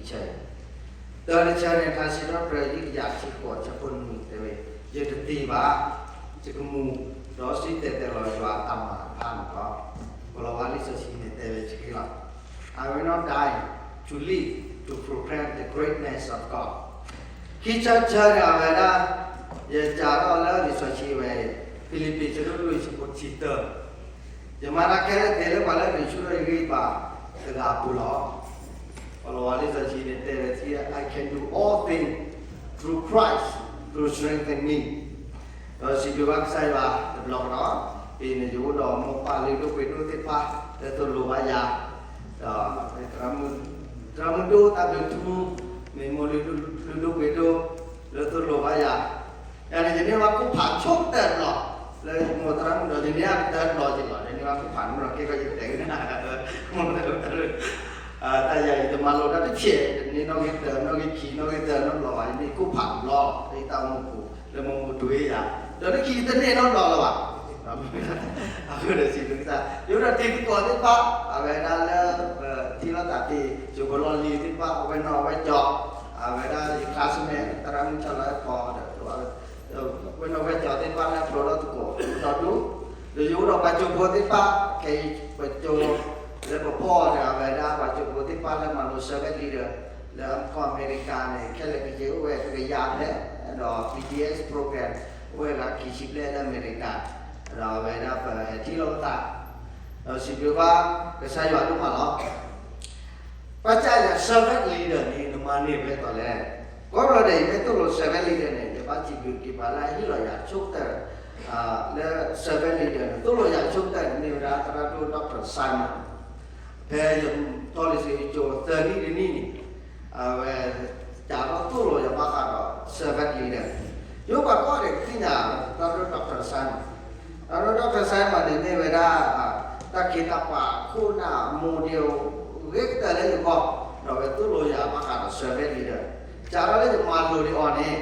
ဆၢအံၤ, တၢ်တဆၢန့ၣ် ထါစံးထီၣ်ပတြၢၤ ယုၢ်တယၤခံဃိး ဆၢဖိနွံတဲဝဲ, ယတသံဘၣ်, ယကမူ, ဒီးစံၣ်တဲၤတဲလီၤယွၤအတၢ်မၤတဖၣ်န့ၣ်လီၤ. ကလီၤဝါလံာ်စီဆှံန့ၣ်တဲဝဲဆ့က့လီၤ. I will not die to live to proclaim the greatness of God. ခံဆၢတဆၢန့ၣ် အဝဲဒၣ် ယစးထီၣ်လၢလံာ်စီဆှံဝဲအံၤ, ဖံလံးပံး ဆၢဒိၣ်လွံၢ် ဆၢဖိတဆံတၢ, ယမၤတၢ်ခဲလၢာ်သ့လၢပှၤလၢအဒုးဆူၣ်ထီၣ်ယဂံၢ်ယဘါတဂၤအပူၤလီၤ. ကလီၤဝါလံာ်စီဆှံန့ၣ်တဲဝဲဆ့က့, I can do all things through Christ who strengthens me. ဒီးစံးဘျုးဘၣ်ကစၢ်ယွၤတဘျီကဒီး, အံၤန့ၣ် ယအိၣ်ဒီးမိၢ်ပၢ်လုၢ်ဒိၣ်ပှ့ၤဒိၣ်သ့ၣ်တဖၣ်လၢသိၣ်လိဘၣ်ယၤ, ဒီး သရၣ်မုၣ်ဒိၣ်တၢ်ဘျုးထူ, မ့ၢ်မိၢ်လုၢ်ဒိၣ်ပှ့ၤဒိၣ်လၢသိၣ်လိဘၣ်ယၤ, ယန့ၣ် ယန့ၢ်ဘၣ်ခိၣ်ဖးဆိကတၢၢ်တဘျီ, လၢမိၢ်သရၣ်မုၣ်ဒီး ယန့ၢ်အကတၢၢ်တဘျီက့ၤလီၤ, ယန့ၢ်ဘၣ်ခိၣ်ဖးန့ၣ်ဒီး ကဲကီးယတဲကနၣ်, မိၢ်သရၣ်မုၣ် တၢ်ယၤအံၤတမၤလိတၢ်တဖျဲး, တန့ၢ်နီၣ်ဂံၢ်တၢ နီၣ်ဂံၢ်ခံ နီၣ်ဂံၢ်သၢ နီၣ်ဘျီဘၣ်, ယန့ၢ်ခိၣ်ဖးတဘျီ, လၢယတၢ်အိၣ်မူပူၤ လၢမိၢ်မူတူၢ်ယၤ, ဒီးလၢခံတန့ၢ်နီတဘျီလၢၤဘၣ်. အဃိဒီးစံးဘျုးကစၢ်, ယအိၣ်ဒီးတံၤသကိးသ့ၣ်တဖၣ်, အဝဲဒၣ်လၢ ပထံၣ်လိာ်သးတ့ၢ် ယိၤကလီၢ်လံၤသ့ၣ်တဖၣ် အဝဲနီၢ်အဝဲကၠီ, အဝဲဒၣ်ယ classmate သရၣ်မုၣ်ဆၣ်လီၤအဲၣ်ဖီဒီး ဝဲနီၢ်ဝဲကၠီသ့ၣ်တဖၣ်လၢဖျိထီၣ်သကိးဒီဒူၣ်, ဒီးယအိၣ်ဒီးပှၤကၠိဖိသ့ၣ်တဖၣ်, ခဲအံၤပကၠိလၢပဖီၣ်ဒီး အဝဲဒၣ်ပှၤကၠိဖိသ့ၣ်တဖၣ်လၢမၤလိ servant leader လၢကီၢ်အမဲရကၤန့ၣ် ခဲလၢာ်ခဲဆ့အိၣ်ဝဲတကယၤဘျဲၣ်, ဒီး B T S program အိၣ်ဝဲဂၤခံဆံဘျဲၣ်လၢအမဲရကၤ, ဒီးအဝဲဒၣ်ပဟဲထံၣ်လိာ်ပသး, ဒီးစံးဘျုးဘၣ်ကစၢ်ယွၤဒိၣ်မးလီၤ. ဘၣ်ဆၣ်ယၤ servant leader န့ၣ် နမၤန့ၢ်ဖဲလဲၣ်. ကိးဘျီဒဲး ယမ့ၢ်သိၣ်လိ servant leader န့ၣ် ယဘၣ်စံးဘျုးက့ၤပှၤလၢအဟ့ၣ်လီၤယၤအဆိကတၢၢ် လၢ servant leader န့ၣ် သိၣ်လိယၤအဆိကတၢၢ်န့ၣ် မ့ၢ်ဝဲဒၣ်သရၣ်ဒိၣ် Doctor Simon. ဖဲယထီၣ်လံာ်စီဆှံကၠိသၢနံၣ်တနံၣ်န့ၣ်, အဝဲ စးထီၣ်သိၣ်လိယၤဘၣ်ဃးဒီး servant leader, ယိၤပှၤကိးဂၤဒဲးကသ့ၣ်ညါ သရၣ်ဒိၣ် Doctor Simon, သရၣ်ဒိၣ် Doctor Simon န့ၣ်မ့ၢ်ဝဲဒၣ် တၢ်ခ့တၢ်ပှၤခိၣ်နၢ် model ဂ့ၤကတၢၢ်လၢယဂီၢ်, ဒီးအဝဲသိၣ်လိယၤဘၣ်ဃးဒီး servant leader, စးထီၣ်လၢယမၤလိာ်ဒံးအီၤန့ၣ်,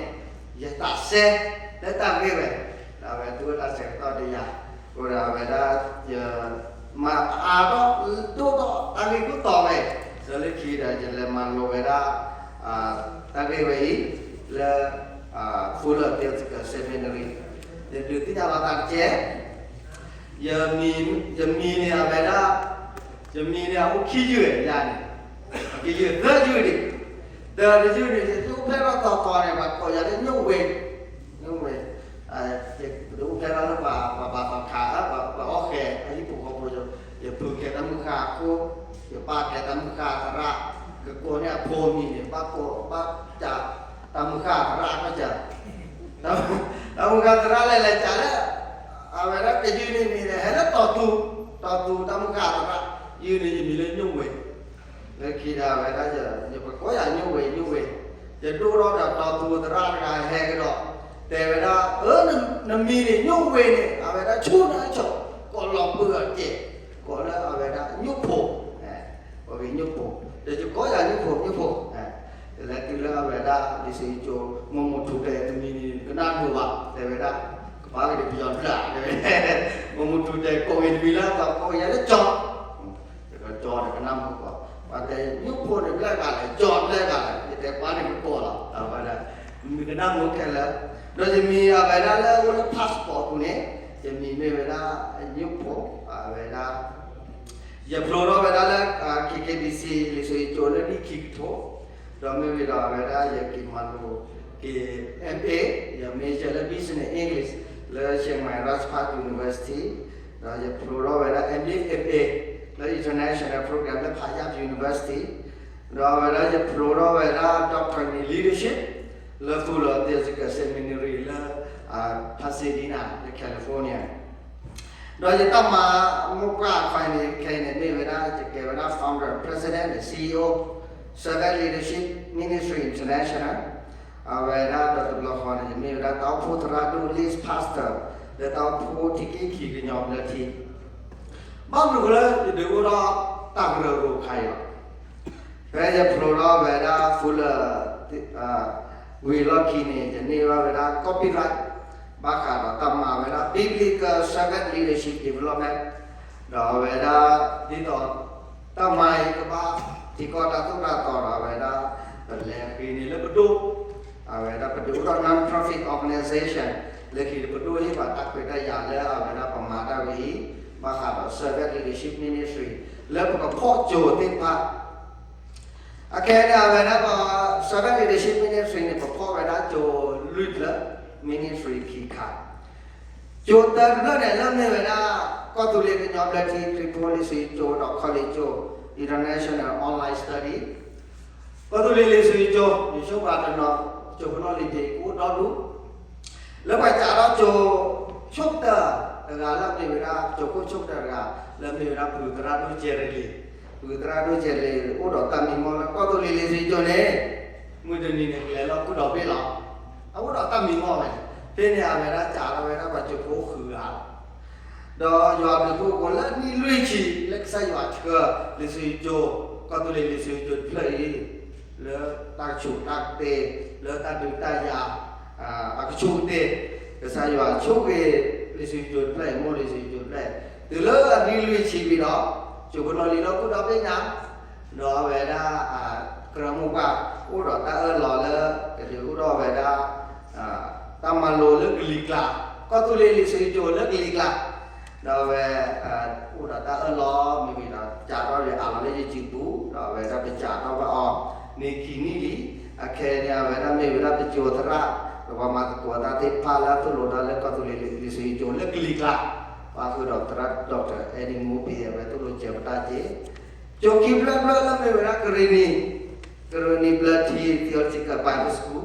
ယသးစဲလၢတၢ်ဂ့ၢ်ဝဲ, ဒီးအဝဲသူၣ်ဝဲတၢ်ဆၢကတီၢ်တယၤ, အဃိဒီးအဝဲဒၣ်ယ မၤအါထီၣ်ဒိၣ်ထီၣ်တၢ်ဂ့ၢ်ခိၣ်တီဝဲ, ဒီးလၢခံဒီးယလဲၤမၤလိဝဲဒၣ် တၢ်ဂ့ၢ်ဝဲအံၤ လၢ Fuller Theological Seminary, ယဒုးသ့ၣ်ညါလီၤသးတက့ၢ်. ယမံၤန့ၣ် အဝဲဒၣ် ယမံၤန့ၣ် အအိၣ်ခံယုၢ်ယၤန့ၣ်, အကယုၢ်သၢယုၢ်န့ၣ်, ဒီးတယုၢ်န့ၣ် ယအိၣ်ဖျဲၣ်ထီၣ်တီတီန့ၣ် ပှၤကိးယၤလၢညိၣ်ဝ့, ညိၣ်ဝ့, ယအိၣ်ဖျဲၣ်ထီၣ်လၢပှၤ ပှၤဘၣ်သီခါ ပှၤအီၣ်ဃဲၤ အဟံၣ်ဖိဃီဖိ, ယပုၢ်ကဲတၢ်မုၢ်ဃၢ်အခိၣ်, ယပၢ်ကဲတၢ်မုၢ်ဃၢ်သရၣ်, ကကိးန့ၢ်အဖိအမံၤန့ၣ် ဘၣ်ကိးဘၣ်စံး တၢ်မုၢ်ဃၢ်သရၣ်ကစၢ်, တၢ်မုၢ်ဃၢ်သရၣ်လဲၤလဲၤကလဲၣ်, အဝဲဒၣ်ကယုၢ်န့ၣ်မံၤန့ၣ် ဟဲလၢတီၤသူ, တီၤသူတၢ်မုၢ်ဃၢ်သရၣ်, ယုၢ်န့ၣ်ယမံၤလၢညိၣ်ဝ့ လၢခံဒီးအဝဲဒၣ် ယပကိးယၤညိၣ်ဝ့ ညိၣ်ဝ့, ယဒိၣ်ထီၣ်ဒီးတီၤသူသရၣ်တဂၤဟဲကဒီး, တဲဝဲဒၣ် အၢ နမံၤန့ၣ်ညိၣ်ဝ့န့ၣ် အဝဲဒၣ်ဆိၣ်နၢဆိၣ်, ကိးလီၤပှၢ်အီၤတက့ၢ်, ကိးလၢအဝဲဒၣ်ညိၣ်ဖိ, ကိးက့ၤညိၣ်ဖိ, ဒီးယကိးယၤညိၣ်ဖိ ညိၣ်ဖိ, လဲၤတုၤလၢအဝဲဒၣ် လံာ်စီဆှံကၠိ မိၢ်မိၢ်ထူတဲတမံၤန့ၣ် ကနၣ်ဒိးဘၣ် တဲဝဲဒၣ်, ကပၤက့ၤတပယီၤတဖျၢၣ် တဲဝဲ, မိၢ်မိၢ်ထူတဲကိးက့ၤတမံၤလၢ ကိးက့ၤယၤလၢကၠီ တကၠီဒီးကနၣ်မုာ်ကီး, ပှၤတဲညိၣ်ဖိန့ၣ်ဘျဲၣ်ဂၤလဲၣ် ကၠီဘျဲၣ်ဂၤလဲၣ် ယတဲပှၤန့ၣ်ကကိးလီၤ, အဝဲဒၣ် မံၤကနၣ်မုာ်ခဲလၢာ်, ဒီးယမံၤအဝဲဒၣ်လၢအိၣ်လၢ passport ပူၤန့ၣ်, ယမံၤမ့ၢ်ဝဲဒၣ် ညိၣ်ဖိ, အဝဲဒၣ် ယဖျိထီၣ်ဝဲဒၣ်လၢ K K B C လံာ်စီဆှံကၠိလၢနံၣ်ခံကထိ, ဒီးမ့ၢ်ဝံၤဒီးအဝဲဒၣ်ယက့ၤမၤလိက့ၤ M A, ယ major လၢ Business English လၢ Chiang Mai Rajabhat University, ဒီးယဖျိထီၣ်ဝဲဒၣ် M A M A လၢ International Program လၢ Payam University, ဒီးအဝဲဒၣ်ယဖျိထီၣ်ဝဲဒၣ် Doctor in Leadership လၢ Fuller Theological Seminary လၢ Pasadena လၢ California ဒီးယတၢ်မၤမိၢ်ပှၢ်အခီန့ၣ် ခဲအံၤန့ၣ် မ့ၢ်ဝဲဒၣ် ယကဲဝဲဒၣ် founder, president ဒီး C E O, Servant Leadership Ministry International, အဝဲဒၣ်ဒီးတဘျီဃီန့ၣ် ယမ့ၢ်ဝဲဒၣ်တၢ်အိၣ်ဖှိၣ်သရၣ်ဒိၣ် lead pastor လၢတၢ်အိၣ်ဖှိၣ်ထံကီၢ်ခံကညီဘျၢထံ, ဘၣ်မနုၤဃိလၢယဒုးအိၣ်ထီၣ်တၢ်ကရၢကရိခါအံၤလီၤ. ဖဲယဖျိထီၣ်ဝဲဒၣ် Fuller ဝံၤအလီၢ်ခံန့ၣ် ယန့ၢ်ဘၣ်ဝဲဒၣ် copyright ဘၣ်ဃးဒီးတၢ်မၤဝဲဒၣ် Biblical Servant Leadership Development ဒီးအဝဲဒၣ် ဒ်သိးတၢ်မၤအံၤကဘၣ်ထံကီၢ်တၢ်သိၣ်တၢ်သီဒီးအဝဲဒၣ် ကၠိ အဝဲဒၣ်ပဒုးအိၣ်ဒီး non-profit organization လၢခံပဒိၣ်ဟ့ၣ်ပှၤတၢ်ခွဲးတၢ်ယာ်လၢအဝဲဒၣ်ပမၤတၢ်ဝဲအံၤ ဘၣ်ဃးဒီး Servant Leadership Ministry လၢပကဖီၣ်ကၠိသ့ၣ်တဖၣ် အခဲအံၤန့ၣ် အဝဲဒၣ်ပ Servant Leadership Ministry န့ၣ် ပဖီၣ်ဝဲဒၣ်ကၠိလွံၢ်ဖျၢၣ် ministry ခံခါ ကၠိတဖျၢၣ်န့ၣ် လၢမ့ၢ်ဝဲဒၣ် ကီၢ်သူလ့ၤကညီဘျၢထံခရံာ်ဖိလံာ်စီဆှံကၠိဒီး college ကၠိ International Online Study ကီၢ်သူလ့ၤလံာ်စီဆှံကၠိ ယဆိကမိၣ်တနီၤ ကၠိဖိနီၣ်လံၤဖဲကအိၣ်ဒီဒူၣ် လၢပှၤစးထီၣ်ကၠိ ဆိကတၢၢ်တဂၤလၢမ့ၢ်ဝဲဒၣ် ကၠိခိၣ်ဆိကတၢၢ်တဂၤ လၢမ့ၢ်ဝဲဒၣ်ပုၢ်သရၣ်ဒိၣ်ကဲရ့လံၤ ပုၢ်သရၣ်ဒိၣ်ကဲရ့လံၤ အိၣ်ဒီးတၢ်မံမီၢ်လၢကီၢ်သူလ့ၤလံာ်စီဆှံကၠိန့ၣ် မုၢ်တနံၤန့ၣ် ကလဲၤလီၤကူၣ်ဒီးဘ့ၣ်လီၤ အအိၣ်ဒီးတၢ်မံမီၢ်ဝဲန့ၣ် ဖဲန့ၣ်အဝဲဒၣ်စးထီၣ်ဝဲဒၣ်ပှၤကၠိဖိဃုဂၤ ဒီးယွၤအဘျုးအဖှိၣ်ကိးလၢနံၣ်လွံၢ်ဆံ လၢကစၢ်ယွၤဆှၢ လံာ်စီဆှံကၠိ ကီၢ်သူလ့ၤလံာ်စီဆှံကၠိတဖျၢၣ်အံၤ လၢတၢ်ကဆူးတၢ်ကတ့ၢ် လၢတၢ်ဒုးတၢ်ယၤ အကဆူးကတ့ၢ် ကစၢ်ယွၤဆိၣ်ဂ့ၤ လံာ်စီဆှံကၠိတဖျၢၣ်အံၤ မိၢ်လံာ်စီဆှံကၠိတဖျၢၣ်အံၤ တုၤလၢအနံၣ်လွံၢ်ဆံဘၣ်ဒီး ကၠိဖိနီၣ်လံၤလီၤကူၣ်ဒီးဘ့ၣ်ညါ ဒီးအဝဲဒၣ် ကရၢမိၢ်ပှၢ် အိၣ်ဒီးတၢ်အၢၣ်လီၤလၢ ကဒုးအိၣ်ထီၣ်ဝဲဒၣ် တၢ်မၤလိလၢကလံၤကျါ ကီၢ်သူလ့ၤလံာ်စီဆှံကၠိလၢကလံၤကျါ ဒီးအဝဲ အိၣ်ဒီးတၢ်အၢၣ်လီၤ မ့မ့ၢ်ဒီး စးထီၣ်လၢအးလီၤလၢယစုပူၤ ဒီးအဝဲဒၣ်ပစးထီၣ်ဘၣ်အီၤ န့ၢ်ခံနံၣ်လံ အခဲအံၤန့ၣ် အဝဲဒၣ်မ့ၢ်ဝဲဒၣ်ပကၠိသရၣ် ဒီးပှၤမၤသကိးတၢ်သ့ၣ်တဖၣ်လၢအသိၣ်လိတၢ်လၢကီၢ်သူလ့ၤလံာ်စီဆှံကၠိလၢကလံၤကျါ ပၣ်ဃုာ်ဒီးသရၣ် Doctor Eddie Murphy အဝဲသိၣ်လိစၢၤပတၢ်က့ ကၠိခံဖျၢၣ်တဖျၢၣ်လၢမ့ၢ်ဝဲဒၣ်ကရ့ၣ်နံၤ ကရ့ၣ်နံၤဘျၢထံ Theological Bible School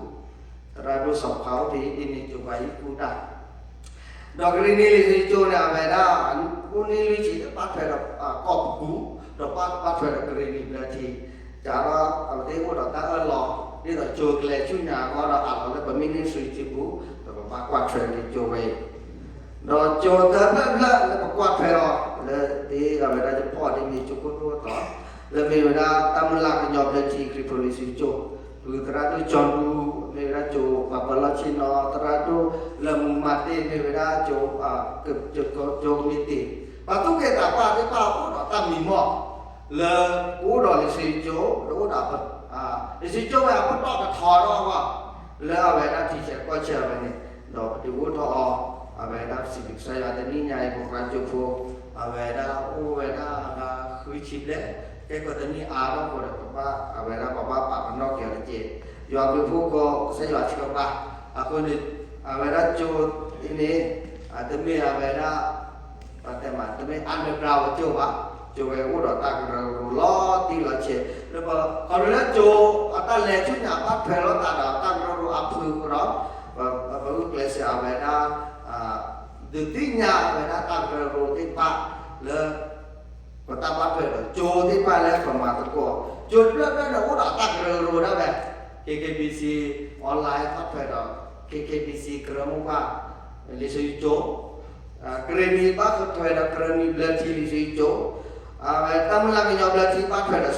သရၣ်ဒိၣ်စီၤဖါအိၣ်ဖဲအံၤဒ်န့ၣ် ကၠိပှၤဟံၣ်ကူၣ်တၢ် ဒီးကရ့ၣ်နံၤလံာ်စီဆှံကၠိန့ၣ် အဝဲဒၣ် အိၣ်နံၣ်လွံၢ်ဆံ ဘၣ်ထွဲဒီးကီၢ်ပကူ ဒီးဘၣ်ထွဲဒီးကရ့ၣ်နံၤဘျၢထံ စးထီၣ်အဝဲသ့ၣ်အိၣ်ဒီးတၢ်အၢၣ်လီၤ ဒ်သိးကၠိကလဲၤဆူညါအဂီၢ်ဒီးအးလီၤလၢပ ministry စုပူၤ ဒီးပဘၣ်ကွၢ်ထွဲက့ၤကၠိဝဲအံၤ ဒီးကၠိသၢဖျၢၣ်တဖျၢၣ်လၢပကွၢ်ထွဲအီၤ လၢဒ်အဝဲဒၣ်ယဖီၣ်ဒ်မ့ၢ်ကၠိခိၣ်ဒိၣ်ထီၣ် လၢမ့ၢ်ဝဲဒၣ်တၢ်မုၢ်လၢ်ကညီဘျၢထံခရံာ်ဖိလံာ်စီဆှံကၠိ ပုၢ်သရၣ်ဒိၣ်ကၠီဒူ မ့ၢ်ဝဲဒၣ်ကၠိပှၤပၢၤလီၢ်ဆ့ၣ်နီၤ သရၣ်ဒိၣ်လၢမူမၤတ့ၢ် မ့ၢ်ဝဲဒၣ်ကၠိ ကၠိကမံးတံာ် ပှၤသူၣ်က့သးပှၢ်သ့ၣ်တဖၣ်အိၣ်ဒီးတၢ်မံမီၢ် လၢကအိၣ်ဒီးလံာ်စီဆှံကၠိ ဒီးအိၣ်ဒီး လံာ်စီဆှံကၠိဝဲအပတီၢ်ကထီထီၣ်အဂီၢ် လၢအဝဲဒၣ်ထံဆဲးကီၢ်ဆဲးဝဲန့ၣ် ဒီးပဒုးအိၣ်ထီၣ်အီၤ အဝဲဒၣ်ပစံးဘျုးကစၢ်ယွၤတနံၤညါအံၤ ပပှၤကၠိဖိ အဝဲဒၣ်အိၣ်ဝဲဒၣ်အဂၤဃုဆံဘျဲၣ် ကဲကီးတနံၣ်အါထီၣ်ဃိဒီး ပဘၣ်အဝဲဒၣ်ပဘၣ်ပာ်ပနီၣ်က့ၤအီၤတက့ၢ် ယွၤဘျုးဖှိၣ်ကိးကစၢ်ယွၤဆှၢပှၤ အဃိန့ၣ် အဝဲဒၣ်ကၠိအံၤန့ၣ် တမ့ၢ်အဝဲဒၣ် ပတဲမး တမ့ၢ် underground ကၠိဘၣ်, ကၠိဝဲအိၣ်ဒီးတၢ်ကရၢကရိလီၤတံၢ်လီၤဆဲး လၢပ ခီဖျိလၢကၠိအတၢ်လဲၤဆူညါဘၣ်ထွဲလိာ်သးဒီးတၢ်ကရၢကရိအဖုအဃိဒီး ပဂုာ်ကျဲးစၢးအဝဲဒၣ် ဒုးသ့ၣ်ညါအဝဲဒၣ်တၢ်ကရၢကရိသ့ၣ်တဖၣ်လၢ ပတၢ်ဘၣ်ထွဲဒီးကၠိသ့ၣ်တဖၣ်လၢပမၤသကိး ကၠိတဖျၢၣ်ဖျၢၣ်န့ၣ် အိၣ်ဒီးတၢ်ကရၢကရိဒၣ်ဝဲ K K B C online ဘၣ်ထွဲဒီး K K B C ကရၢမိၢ်ပှၢ် လံာ်စီဆှံကၠိ ကရ့ၣ်နံၤဘၣ်ထွဲဒီးကရ့ၣ်နံၤဘျၢထံလံာ်စီဆှံကၠိ အဝဲတၢ်မုၢ်လၢ်ကညီဘျၢထံဘၣ်ထွဲဒီး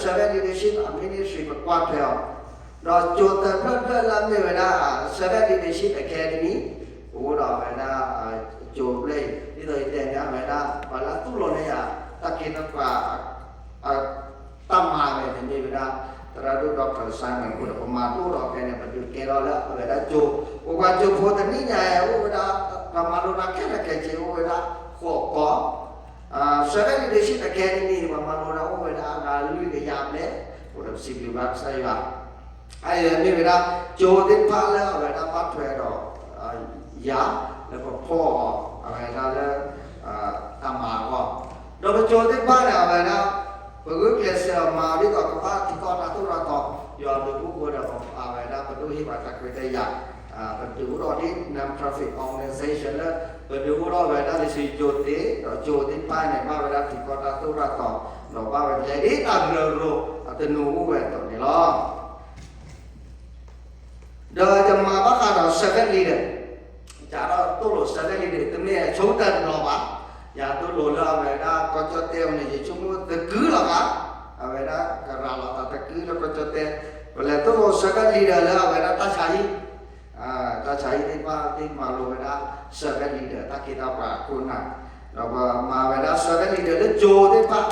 Servant Leadership Ministry ပကွၢ်ထွဲအီၤ ဒီးကၠိသၢဖျၢၣ်ဖျၢၣ်လၢအမ့ၢ်ဝဲဒၣ် Servant Leadership Academy ပအိၣ်ဒီးအဝဲဒၣ် ကၠိဖျၢၣ်အံၤ ဒ်သိးယတဲန့ၣ် အဝဲဒၣ် ပှၤလၢသူၣ်လီၤန့ၢ်ယၤ တၢ်က့တၢ်ပှၤ တၢ်မၤဝဲန့ၣ်မ့ၢ်ဝဲဒၣ် သရၣ်ဒိၣ် Doctor Simon အဃိဒီး ပမၤလိဒီးဖဲန့ၣ် ပဒုးကဲထီၣ်လၢအဝဲဒၣ်ကၠိ ပပှၤကၠိဖိတနံၣ်ညါအံၤ အိၣ်ဝဲဒၣ် ပှၤမၤလိတၢ်ခဲလၢာ်ခဲဆ့ အိၣ်ဝဲဒၣ်ဃိးကီၢ် Servant Leadership Academy န့ၣ် ပှၤမၤလိတၢ်အိၣ်ဝဲဒၣ်အဂၤလွံၢ်ကယၤဘျဲၣ် အဃိဒီးပစံးဘျုးဘၣ်ကစၢ်ယွၤ အအံၤမ့ၢ်ဝဲဒၣ် ကၠိသ့ၣ်တဖၣ်လၢအဝဲဒၣ်ဘၣ်ထွဲဒီး ယၤ လၢပဖီၣ်အီၤ အဝဲဒၣ်လၢ တၢ်မၤအဂီၢ် ဒီးပကၠိသ့ၣ်တဖၣ်န့ၣ် အဝဲဒၣ် ပဂုာ်ကျဲးစၢးမၤဒ်သိးကဘၣ်ထံကီၢ်တၢ်သိၣ်တၢ်သီ ယွၤဘျုးဖှိၣ်အဃိဒီး အဝဲဒၣ်ပဒိၣ်ဟ့ၣ်ပှၤတၢ်ခွဲးတၢ်ယာ် ပဒုးအိၣ်ထီၣ်ဒ် non-profit organization လၢ ပဒုးအိၣ်ထီၣ်ဝဲဒၣ်လံာ်စီဆှံကၠိသ့ ဒီးကၠိသ့ၣ်တဖၣ်န့ၣ် ဘၣ်ဝဲဒၣ်ထံကီၢ်တၢ်သိၣ်တၢ်သီ ဒီးဘၣ်ဝဲဒၣ်လၢဒ်တၢ်ကရၢကရိအသနူအိၣ်ဝဲအသိးန့ၣ်လီၤ. ဒီးယမၤဘၣ်ဃးဒီး servant leader ယသိၣ်လိ servant leader တမ့ၢ်အဆိကတၢၢ်တဘျီဘၣ်. ယသိၣ်လိလၢအဝဲဒၣ်ကီၢ်ကၠီၣ်တဲၣ်အံၤန့ၣ် ယဆိကမိၣ်တကုလီၤဘၣ်. အဝဲဒၣ်ကရၤလီၤသးတကုလၢကီၢ်ကၠီၣ်တဲၣ် ပလဲၤသိၣ်လိ servant leader လၢအဝဲဒၣ်တၢ်ဆါဟံၣ် တၢ်ဆါဟံၣ်သ့ၣ်တဖၣ်သ့ၣ်မၤလိဝဲဒၣ် servant leader တၢ်က့တၢ်ပှၤခိၣ်နၢ် ဒီးပမၤဝဲဒၣ် servant leader လၢကၠိသ့ၣ်တဖၣ်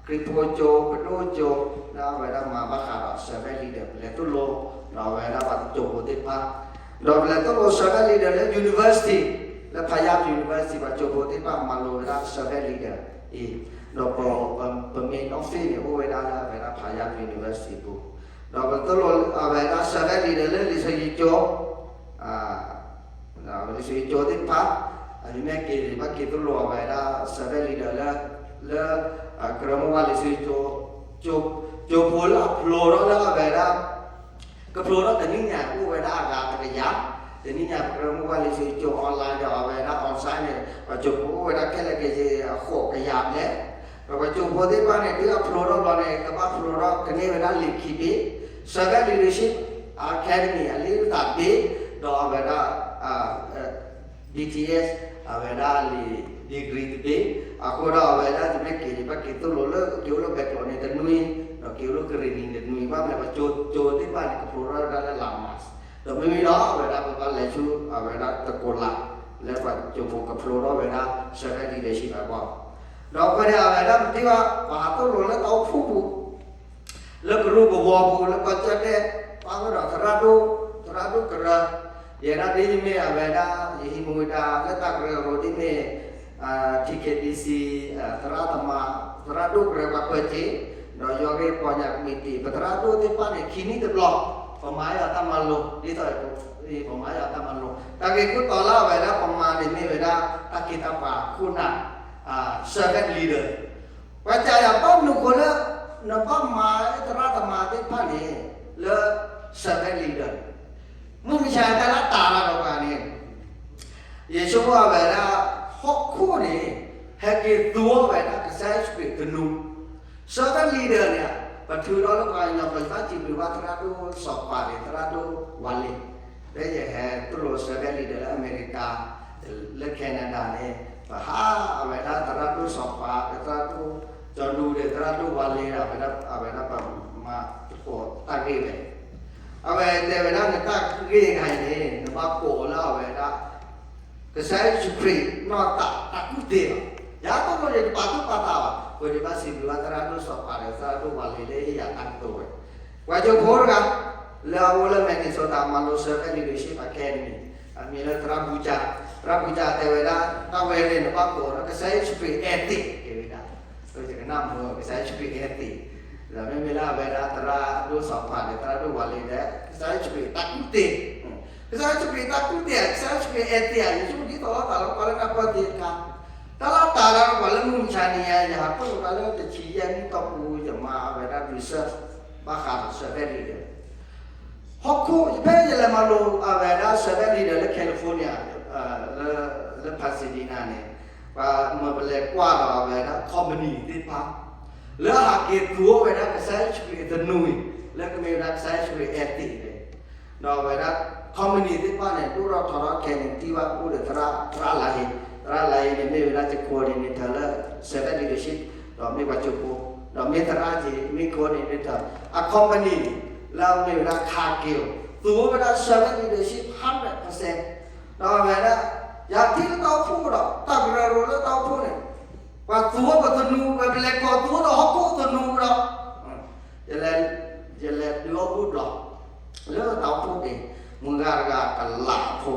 ခရံာ်ဖိကၠိ ပဒိၣ်ကၠိ လၢအဝဲဒၣ်မၤဘၣ်ဃးဒီး servant leader ပလဲၤသိၣ်လိ ဒီးအဝဲဒၣ်ပှၤကၠိဖိသ့ၣ်တဖၣ်, ဒီးပလဲၤသိၣ်လိ servant leader လၢ university လၢ Payam University ပှၤကၠိဖိသ့ၣ်တဖၣ်မၤလိဝဲဒၣ် servant leader အံၤ, ဒီးပ ပ ပ main office န့ၣ် အိၣ်ဝဲဒၣ်လၢအဝဲဒၣ် Payam University ပူၤ, ဒီးပသိၣ်လိအဝဲဒၣ် servant leader လၢလံာ်စီဆှံကၠိ လံာ်စီဆှံကၠိသ့ၣ်တဖၣ်, အမ့ၢ်က့ၤန့ၣ် ဘၣ်က့ၤသိၣ်လိအဝဲဒၣ် servant leader လၢ လၢ ကရၢမိၢ်ပှၢ်လံာ်စီဆှံကၠိ ကၠိဖိလၢအဖျိထီၣ်လၢအဝဲဒၣ် ကဖျိထီၣ်တနံၣ်ညါ အိၣ်ဝဲဒၣ်အဂၤတကယၤ, တနံၣ်ညါ ပကရၢမိၢ်ပှၢ်လံာ်စီဆှံကၠိ online ဒီးအဝဲဒၣ် on site န့ၣ် ပှၤကၠိဖိအိၣ်ဝဲဒၣ်ခဲလၢာ်ကယဲၢ်အဃိးကယၤဘျဲၣ်, ဒီးပှၤကၠိဖိသ့ၣ်တဖၣ်န့ၣ် တုၤအဖျိထီၣ်ဘျီန့ၣ် ကဘၣ်ဖျိထီၣ်ကန့ၢ်ဝဲဒၣ်လံာ်ခံဘ့ၣ်, Servant Leadership Academy အလံာ်တၢ်ဘ့ၣ်, ဒီးအဝဲဒၣ် BTS အဝဲဒၣ်လံာ် degree တဘ့ၣ်, အဃိဒီးအဝဲဒၣ်တမ့ၢ်က့ၤန့ၣ် ဘၣ်က့ၤသိၣ်လိလၢက့ၤအိၣ်လၢဘဲကျိးန့ၣ်တနွံ, ဒီးက့ၤအိၣ်လၢကရ့ၣ်နံၤတနွံ, ဘၣ်မနုၤပှၤကၠိ ကၠိသ့ၣ်တဖၣ်န့ၣ် ကဖျိထီၣ်ဝဲဒၣ်လၢလါမး, ဒီးမ့မ့ၢ်ဒီးအဝဲဒၣ်ပဘၣ်လဲၤဆူအဝဲဒၣ်တကိးလါ, လၢပှၤကၠိဖိကဖျိထီၣ်ဝဲဒၣ် servant leadership အဂီၢ်, ဒီးအဃိန့ၣ် အဝဲဒၣ်ပထံၣ်ဘၣ် ပှၤဟးသိၣ်လိလၢတၢ်အိၣ်ဖှိၣ်ပူၤ လၢကရူၢ်ကဝီၤပူၤ လၢကီၢ်ကၠီၣ်တဲၣ် ပၣ်ဃုာ်ဒီးသရၣ်ဒိၣ်, သရၣ်ဒိၣ်ကရၢ, ယဲဒၣ်ဒ်ယမ့ၢ်အဝဲဒၣ် ယဟံးမူဝဲဒၣ်လၢတၢ်ကရၢကရိဒ်မ့ၢ် TKBC သရၣ်သမါ, သရၣ်ဒိၣ်ကရၢပှၤပၢၤစ့, ဒီးယီၤဂ့ၢ်ပီညါကမံးတံာ် ပသရၣ်ဒိၣ်သ့ၣ်တဖၣ်န့ၣ် ခံနံၣ်တဘျီ ပမၤယၤတၢ်မၤလိ, ဒ်သိး ပမၤယၤတၢ်မၤလိ, တၢ်ဂ့ၢ်ခိၣ်တီလၢအဝဲဒၣ်ပမၤန့ၣ်မ့ၢ်ဝဲဒၣ် တၢ်က့တၢ်ပှၤခိၣ်နၢ် servant leader ပှၤစံးယၤဘၣ်မနုၤဃိလၢ နဘၣ်မၤသရၣ်သမါသ့ၣ်တဖၣ်န့ၣ် လၢ servant leader မုၢ်မဆါတၢ်လၢတၢ်လၢဒီးပှၤန့ၣ် ယဆိကမိၣ်အဝဲဒၣ် ဟီၣ်ခိၣ်န့ၣ် ဟဲက့ၤသူဝဲဒၣ်ကစၢ်ယ့ၣ်ၡူးခရံာ်သနူ, servant leader န့ၣ် ပထုးထီၣ်လၢပှၤကညီကျိာ် ယဘၣ်စံးဘျုးဘၣ်သရၣ်ဒိၣ်စီၤပၤန့ၣ် သရၣ်ဒိၣ်ဝါလ့ၤ, လၢယဟဲသိၣ်လိ servant leader လၢအမဲရကၤ လၢ Canada န့ၣ် ပဟးအဝဲဒၣ်သရၣ်ဒိၣ်စီၤပၤ ဒီးသရၣ်ဒိၣ်ကၠီဒူဒီး သရၣ်ဒိၣ်ဝါလ့ၤဒီး အဝဲဒၣ်ပမၤသကိးတၢ်ဂ့ၢ်ဝဲ, အဝဲတဲဝဲဒၣ် နတၢ်ဂ့ၢ်တခါအံၤန့ၣ် နဘၣ်ကိးလၢအဝဲဒၣ် ကစၢ်ယ့ၣ်ၡူးခရံာ်နီၢ်သးတၢ်ကူၣ်သ့လီၤ. ယၤသိၣ်လိယတပာ်သူၣ်ပာ်သးဘၣ်, အဃိန့ၣ်ဘၣ်စံးဘျုးဘၣ်သရၣ်ဒိၣ်စီၤပၤဒီးသရၣ်ဒိၣ်ဝါလ့ၤလၢဟ့ၣ်ယၤတၢ်ကတိၤဝဲ, ပှၤကၠိဖိတဂၤ လၢအအိၣ်လၢ Minnesota မၤလိ Servant Leadership Academy အမံၤလၢသရၣ်ဘူကၠါ, သရၣ်ဘူကၠါတဲဝဲဒၣ် တၢ်ဝဲန့ၣ် နဘၣ်ကိးလၢကစၢ်ယ့ၣ်ၡူးခရံာ်အဲၣ်သ့ၣ် တဲဝဲဒၣ်, ယကနၣ်မုာ် ကစၢ်ယ့ၣ်ၡူးခရံာ်အဲၣ်သ့ၣ်, ဒီးမ့မ့ၢ်လၢအဝဲဒၣ်သရၣ်ဒိၣ်စီၤပၤဒီးသရၣ်ဒိၣ်ဝါလ့ၤဒီး ကစၢ်ယ့ၣ်ၡူးခရံာ်တၢ်ကူၣ်သ့, ကစၢ်ယ့ၣ်ၡူးခရံာ်တၢ်ကူၣ်သ့ဧါ ကစၢ်ယ့ၣ်ၡူးခရံာ်အဲၣ်သ့ၣ်ဧါ, ယဆိကမိၣ်ဒ်သိးလီၤသးလၢပှၤလၢနၢ်ပၢၢ်သ့တခါ, တၢ်လၢတၢ်ဒီးပှၤလၢမုၢ်မဆါတနံၤအံၤ ယဟးခိၣ်လိာ်သးလၢတဆံယဲၢ်နံၣ်တီၢ်ပူၤ ယမၤအဝဲဒၣ် research ဘၣ်ဃးဒီး servant leader ဟီၣ်ခိၣ် ဖဲယလဲၤမၤလိအဝဲဒၣ် servant leader လၢ California လၢ လၢ Pasadena န့ၣ် ပှၤမၢပလဲၤကွၢ်ဒီးအဝဲဒၣ် company သ့ၣ်တဖၣ် လၢအဟးက့ၤသူဝဲဒၣ်ကစၢ်ယ့ၣ်ၡူးခရံာ်အသနူအံၤ လၢကမ့ၢ်ဝဲဒၣ်ကစၢ်ယ့ၣ်ၡူးခရံာ်အဲၣ်သ့ၣ်န့ၣ် ဒီးအဝဲဒၣ် company သ့ၣ်တဖၣ်န့ၣ် ဒိၣ်ထီၣ်ထီထီၣ်ခဲန့ၣ် တံၢ်ဘၣ်အိၣ်ဒီးသရၣ် သရၣ်လါဟ့, သရၣ်လါဟ့န့ၣ် မ့ၢ်ဝဲဒၣ် coordinator လၢ servant leadership ဒီးမ့ၢ်ပှၤကၠိဖိ, ဒီးမ့ၢ်သရၣ်က့ၤ မ့ၢ် coordinator အ company န့ၣ် လၢအမ့ၢ်ဝဲဒၣ် ခးက့ၤအီၤ သူဝဲဒၣ် servant leadership hundred percent ဒီးအဝဲဒၣ် ယၤထံၣ်လၢတၢ်အိၣ်ဖှိၣ်ဒီး တၢ်ကရၢကရိလၢတၢ်အိၣ်ဖှိၣ်န့ၣ် ပှၤသူဝဲပသနူ ပလဲၤကိးသူဝဲဒီးဟီၣ်ခိၣ်သနူဒီး ယလဲၤဒုးအိၣ်ဘှံးဘျီ လၢတၢ်အိၣ်ဖှိၣ်န့ၣ် မုၢ်ဂၤတဂၤကလးအဖိ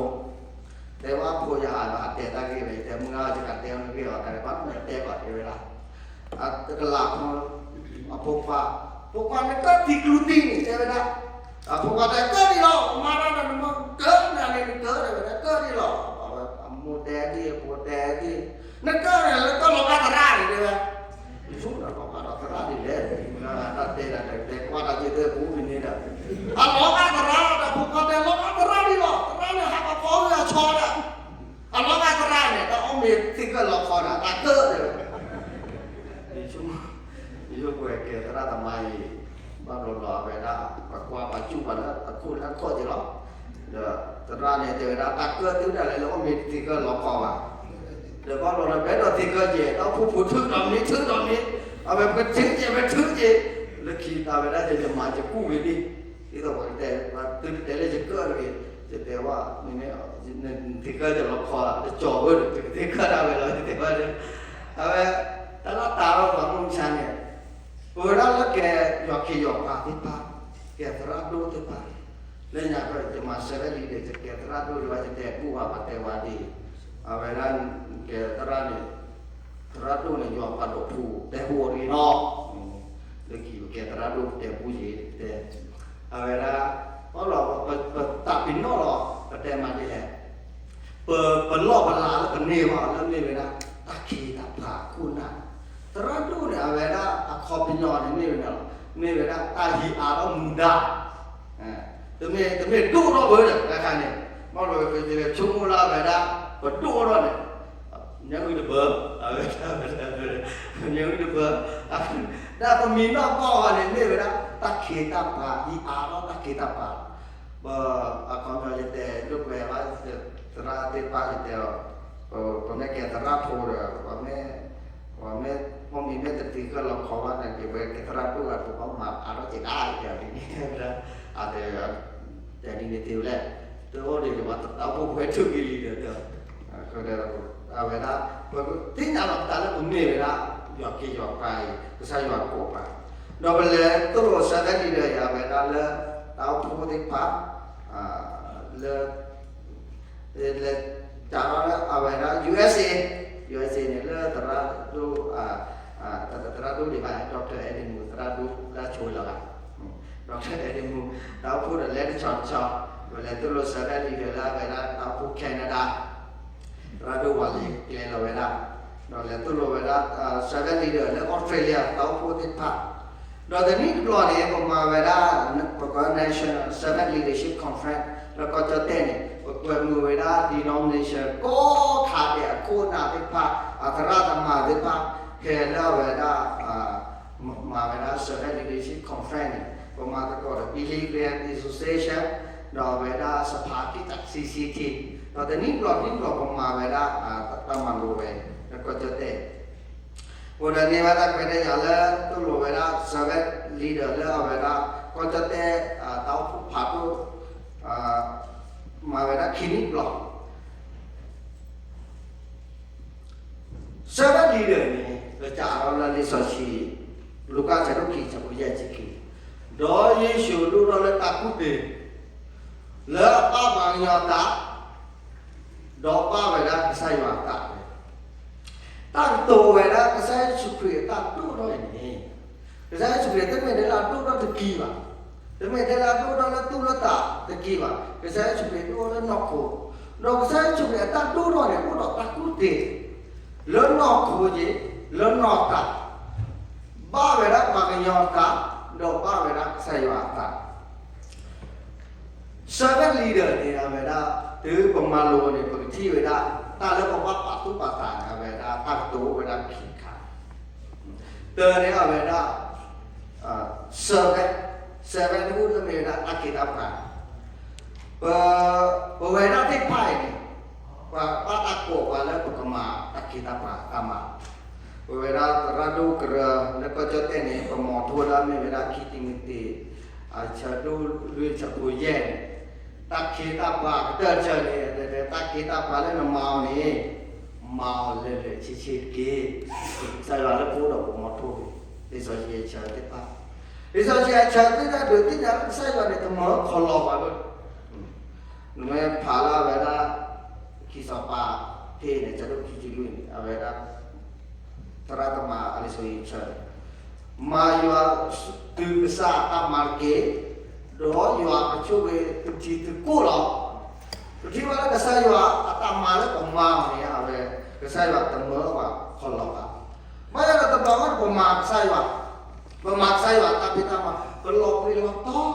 တဲဝဲအဖိယၤ အတဲတၢ်ဂ့ၢ်ဝဲ ယတဲမုၢ်ဂၤ ယကတဲအီၤနဂ့ၢ်အီၤ တၢ်န့ၣ်ဘၣ်နတဲဘၣ်တဲဝဲဒၣ် အကလးဖိ အဖိခွါ ဖိခွါန့ၣ်ကၢၢ်သံကျူသံန့ၣ် တဲဝဲဒၣ် အဖိခွါတဲကၢၢ်ဒံးလီၤ မၤတၢ်ဒီးနမ့ၢ်ကၢၢ်နၤန့ၣ် နကၢၢ်တဲဝဲဒၣ် ကၢၢ်ဒံးလီၤ အမိၢ်တဲဒံး အဖိတဲဒံး နကၢၢ်န့ၣ် လၢကၢၢ်လီၤကၢ်သရၣ်န့ၣ် တဲဝဲ ယဆိကမိၣ်ဒီးလီၤဂာ်ဒီးသရၣ်ဒ်လဲၣ်, တၢ်တဲဒၣ်တၢ်တဲကွၢ်တၢ်က့ၤသၢပူၤမံၤန့ၣ်ဒီး, အလီၤဂာ်သရၣ်ဒီးဖိခွါတဲလီၤဂာ်သရၣ်ဒ်လီၤ, သရၣ်န့ၣ်ဟးပဖီဝံၤအဆီဒီး, အလီၤဂာ်သရၣ်န့ၣ် တၢ်အီၣ်မ့ၤသံကၢၢ်လီၤခီဒီး တၢ်ကၢၢ်ဒီး, ယဆိကမိၣ်ကဲသရၣ်သမါအံၤ, ဘၣ်ဘျီဘျီအဝဲဒၣ် ပကွၢ်ပာ်စူၣ်ပှၤလၢအခိၣ်လၢအခီၣ်က့ၤလီၤ. ဒီးသရၣ်န့ၣ်တဲဝဲဒၣ် တၢ်ကၢၢ်သုတၢ်လဲၤလၢအီၣ်မ့ၤသံကၢၢ်လီၤခီဘၣ်, ဒီးဘၣ်ဘျီလၢ ဘဲဒီးသံကၢၢ်က့ၤ တၢ်အိၣ်ဖှိၣ်ဖိထုးဒီးမ့ၢ်ထုးဒီးမ့ၢ်, အဝဲပထုးက့ၤ ပထုးက့ၤ, လၢခံတၢ်ဝဲဒၣ်ယမၤယကူၣ်ဝံၤလံ, ဒ်သိးပကတဲ သုတတဲလၢယကၢၢ်တဂ့ၤ, ယတဲဝဲ, သံကၢၢ်ယလီၤခီလီၤ တကၠီၤဝဲဒီး ပကသံကၢၢ်ဒၣ်ဝဲလီၤ ယတဲဝဲ, အဝဲ, တၢ်လၢတၢ်ဒီးပှၤမုၢ်မဆါန့ၣ် ပဝဲဒၣ်လၢကဲယွၤခ့ယွၤပှၤသ့ၣ်တဖၣ်, ကဲသရၣ်ဒိၣ်သ့ၣ်တဖၣ်, လၢညါပယမၤ servant leader ယကဲသရၣ်ဒိၣ်ဒံးဘၣ် ယတဲကူၣ်ဘၣ် ပှၤတဲဝဲဒ်အံၤ, အဝဲဒၣ်ကဲသရၣ်န့ၣ်, သရၣ်ဒိၣ်န့ၣ် ယွၤပှၤဒိးဖှူ တဲဟူအီၤတဂ့ၤနီၤ, လၢခံပကဲသရၣ်ဒိၣ် ပတဲပူယ့ၤ တဲ, အဝဲဒၣ်, အလီၤ, ပတၢ်ပနီၣ်လီၤ ပတဲမၤဒ်လဲၣ် ပ, ပလီၢ်ပလၤလၢပန့ၢ်ဘၣ်လၢမ့ၢ်ဝဲဒၣ် တၢ်ခ့တၢ်ပှၤခိၣ်နၢ်, သရၣ်ဒိၣ်န့ၣ် အဝဲဒၣ်အခီပညီန့ၣ်မ့ၢ်ဝဲဒၣ်လီၤ, မ့ၢ်ဝဲဒၣ်တၢ်ဟံးအါထီၣ်မူဒါ, တမ့ၢ်, တမ့ၢ်ဒိၣ်ထီၣ်ဘၣ်ဒီး တခါန့ၣ်, ဘၣ်လီၤဝဲကဆိကမိၣ်လၢအဝဲဒၣ် ပဒိၣ်ထီၣ်န့ၣ်, ညၣ်အုၣ်တဘၢ, အဝဲ, ညၣ်အုၣ်တဘၢ, ဒ်ပမံၤနီၣ်ကီၢ်အီၤန့ၣ် မ့ၢ်ဝဲဒၣ် တၢ်ခ့တၢ်ပှၤ ဟံးအါထီၣ်တၢ်ခ့တၢ်ပှၤ ပ, အခီပညီယတဲလိာ်ကွဲဘၣ် သရၣ်သ့ၣ်တဖၣ်ယတဲအီၤ, ပမ့ၢ်ကဲသရၣ်ဖိဒီး, ပမ့ၢ်, ပမ့ၢ်တတုၤကလီၤခီဘၣ်န့ၣ် က့ၤဝဲကဲသရၣ်ဒိၣ်ဂၤ ပဘၣ်မၤအါထီၣ်က့ၤဒၣ် ယတဲဒ်န့ၣ်, အတဲဒ်န့ၣ်သ့ဝဲလဲၣ်, တအိၣ်ဒံးဒီး ပှၤတၢ်အိၣ်ဖှိၣ်ပဝဲထုးက့ၤလံဒီး, အဝဲဒၣ်, ပသ့ၣ်ညါလီၤပသးလၢပမ့ၢ်ဝဲဒၣ် ယွၤခ့ယွၤပှၤအံၤ ကစၢ်ယွၤကိးပှၤ, ဒီးပလဲၤသိၣ်လိ servant leader ယၤဝဲဒၣ်လၢ တၢ်အိၣ်ဖှိၣ်သ့ၣ်တဖၣ်, လၢ လဲၤ, လဲၤတၢ်လီၤလၢအဝဲဒၣ် ယူႇအၢၣ်စ့ၣ်, ယူႇအၢၣ်စ့ၣ်န့ၣ် လၢသရၣ်ဒိၣ်, သရၣ်ဒိၣ်ဒံးဘၣ် Doctor Edmund သရၣ်ဒိၣ်လၢအဆိလီၤဂၤ, Doctor Edmund တၢ်အိၣ်ဖှိၣ်ဒီးလဲၤတဆီတဆီ, ပလဲၤသိၣ်လိ servant leader လၢအဝဲဒၣ်တၢ်အိၣ်ဖှိၣ် Canada သရၣ်ဒိၣ်ဝၤလ့ၤကျဲလီၤဝဲဒၣ်, ဒီးလဲၤသိၣ်လိဝဲဒၣ် servant leader လၢ Australia တၢ်အိၣ်ဖှိၣ်သ့ၣ်တဖၣ်, ဒီးတနံၣ်တဘျီန့ၣ် ပမၤဝဲဒၣ် ပကိး National Servant Leadership Conference လၢကီၢ်ကၠီၣ်တဲၣ်န့ၣ် ပကွဲမုာ်ဝဲဒၣ် denomination ကိးခါဒဲးအခိၣ်အနၢ်သ့ၣ်တဖၣ် အသရၣ်သမါသ့ၣ်တဖၣ် ဖဲလၢအဝဲဒၣ် မၤဝဲဒၣ် Servant Leadership Conference န့ၣ် ပမၤသကိးဒီး Billy Graham Association ဒီးအဝဲဒၣ်စဖါကံၢ်တၢ် C C T ဒီးတနံၣ်ဘျီနံၣ်ဘျီပမၤဝဲဒၣ် တၢ်မၤလိဝဲ လၢကီၢ်ကၠီၣ်တဲၣ် အိၣ်ဒီးန့ၢ်ဝဲဒၣ်ခွဲးတၢ်ယာ်လၢ သိၣ်လိဝဲဒၣ် servant leader လၢအဝဲဒၣ် ကီၢ်ကၠီၣ်တဲၣ် တၢ်အိၣ်ဖှိၣ်ဖးဒိၣ် မၤဝဲဒၣ်ခံနံၣ်တဘျီ servant leader န့ၣ် ပစံးထီၣ်လၢလံာ်စီဆှံ လူၤကၣ်အဆၢဒိၣ်ခံ အဆၢဖိယဲၢ်ဆံခံ, ဒီးယ့ၣ်ၡူးဒိၣ်ထီၣ်လၢတၢ်ကူၣ်သ့, လၢအဘၣ်ပှၤကညီအသး, ဒီးဘၣ်ဝဲဒၣ်ကစၢ်ယွၤအသးဝဲ, တၢ်ကတိၤဝဲဒၣ်ကစၢ်ယ့ၣ်ၡူးခရံာ်အတၢ်ဒိၣ်ထီၣ်အံၤန့ၣ်, ကစၢ်ယ့ၣ်ၡူးခရံာ်တမ့ၢ်ထဲလၢအဒိၣ်ထီၣ်တက့ၢ်ဘၣ်, တမ့ၢ်ထဲလၢအဒိၣ်ထီၣ်လၢသူၣ်လၢသးတက့ၢ်ဘၣ်, ကစၢ်ယ့ၣ်ၡူးခရံာ်ဒိၣ်ထီၣ်လၢနီၢ်ခိ, ဒီးကစၢ်ယ့ၣ်ၡူးခရံာ်အတၢ်ဒိၣ်ထီၣ်န့ၣ် အိၣ်ဒီးတၢ်ကူၣ်သ့, လၢနီၢ်ခိက့ၤ, လၢနီၢ်သး, ဘၣ်ဝဲဒၣ်ပှၤကညီအသး, ဒီးဘၣ်ဝဲဒၣ်ကစၢ်ယွၤအသး servant leader န့ၣ် အဝဲဒၣ် တုၤပမၤလိန့ၣ် ပကထံၣ်ဝဲဒၣ် တၢ်လၢပဘၣ်ပာ်သူၣ်ပာ်သးန့ၣ် အဝဲဒၣ်တၢ်ကတိၤအိၣ်ဝဲဒၣ်ခံခါ, တၢန့ၣ်အဝဲဒၣ် servant, servant တအိၣ်လၢမ့ၢ်ဝဲဒၣ်တၢ်ခ့တၢ်ပှၤ, ပ, ပဝဲဒၣ်သ့ၣ်တဖၣ်အံၤန့ၣ် ပှၤဘၣ်တၢ်ကိးပှၤလၢပကမၤတၢ်ခ့တၢ်ပှၤတၢ်မၤ ပဝဲဒၣ်သရၣ်ဒိၣ်ကရၢလၢကီၢ်ကၠီၣ်တဲၣ်န့ၣ် ပမၤထူဝဲဒၣ်မ့ၢ်ဝဲဒၣ်ခံတံၤမသ့း အဆၢဒိၣ်လွံၢ်အဆၢဖိယဲၢ်န့ၣ်, တၢ်ခ့တၢ်ပှၤကတၢၢ်တဆၢန့ၣ် တၢ်ခ့တၢ်ပှၤလၢနမၤအီၤန့ၣ် မၤအီၤလၢာ်လၢာ်ဆ့ဆ့တက့ၢ်. ကစၢ်ယွၤလၢပအိၣ်ဒီးပမၤထူဝဲ လံာ်စီဆှံအဆၢသ့ၣ်တဖၣ်, လံာ်စီဆှံအဆၢသ့ၣ်တဖၣ်ဒုးသ့ၣ်ညါလၢကစၢ်ယွၤန့ၣ် တမၤခီလီၤပှၤဘၣ် နမ့ၢ်ဖးလၢအဝဲဒၣ် ခံစီၤပၤဖ့န့ၣ် အဆၢဒိၣ်ခံဆံလွံၢ်န့ၣ် အဝဲဒၣ် သရၣ်သမါအလံာ်စီဆှံအဆၢန့ၣ်, မၤယွၤသုကစၢ်အတၢ်မၤတက့ၢ်, ဒီးယွၤကဆိၣ်ဂ့ၤသုထံသုကီၢ်လီၤ. ပထံၣ်ဘၣ်လၢကစၢ်ယွၤအတၢ်မၤလၢပမၤအီၤန့ၣ် အဝဲ ကစၢ်ယွၤတမၤပှၤခီလီၤဘၣ်. ဘၣ်ဆၣ်ဒီးတဘျီဘၣ်ဒီး ပမၤကစၢ်ယွၤ, ပမၤကစၢ်ယွၤတၢ်ဖံးတၢ်မၤ ပလီၤပှံၤလီၤတီၤ,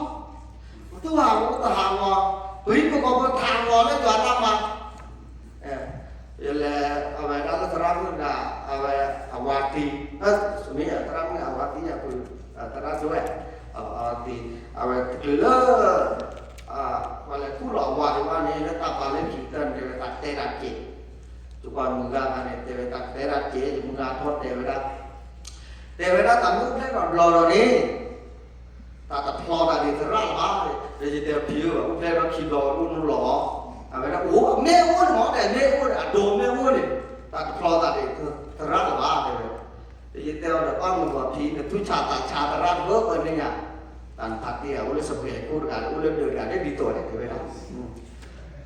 ပသူၣ်ဟးဂီၤတဟးဂီၤ, ပဟံၣ်ဖိဃီဖိတဟးဂီၤလၢယွၤတၢ်မၤ, ယလဲၤ အဝဲဒၣ်လၢသရၣ်မုၣ်တဂၤ အဝဲအဝၤသံ, မ့ၢ်သရၣ်မုၣ်အဝၤသံ သရၣ်ဒိၣ်ဝဲ, အဝၤသံ, အဝဲတချုးလၢ ပှၤလဲၤခူၣ်လီၤအဝၤဒံးဘၣ်န့ၣ် လၢတၢ်ပာ်လၢခံကတၢၢ်န့ၣ် တဲဝဲတၢ်တဲတၢ်ကဲး, ယကွၢ်မုၢ်ဂၤဂၤန့ၣ် တဲဝဲတၢ်တဲတၢ်ကဲး ယမုၢ်ဂၤထီၣ်တဲဝဲဒၣ်, တဲဝဲဒၣ်တၢ်မ့ၢ်အိၣ်ဖျဲၣ်ထီၣ်ဘျီဒီးန့ၣ် တၢ်တဖျီသးဒ်သရၣ်လၢၤဘၣ်, ဒီးယတဲဖံဧၢ အိၣ်ဖျဲၣ်ထီၣ်ခံဘျီအိၣ်နီတဘျီဘၣ်, အဝဲဒၣ်အိၣ်မ့ၢ်အိၣ်န့ၣ်မ့ၢ် တဲမ့ၢ်အိၣ်န့ၣ် အဒိမ့ၢ်အိၣ်န့ၣ် တၢ်တဖျီသးဒ်သရၣ်လၢၤဘၣ် တဲဝဲ, ယ တဲအီၤဒီး ဘၣ်မုာ်ဂီၤဖံး နသူၣ်ဆးသးဆးသရၣ်တဘၢဘၢန့ၣ်ညါ, တၢ်နဖးတ့ၢ်ဧါ အိၣ်လၢစပှဲၤခိၣ်တဂၤ အိၣ်လၢဒၢးတဂၤ လၢဒ်သိးန့ၣ် တဲဝဲဒၣ်.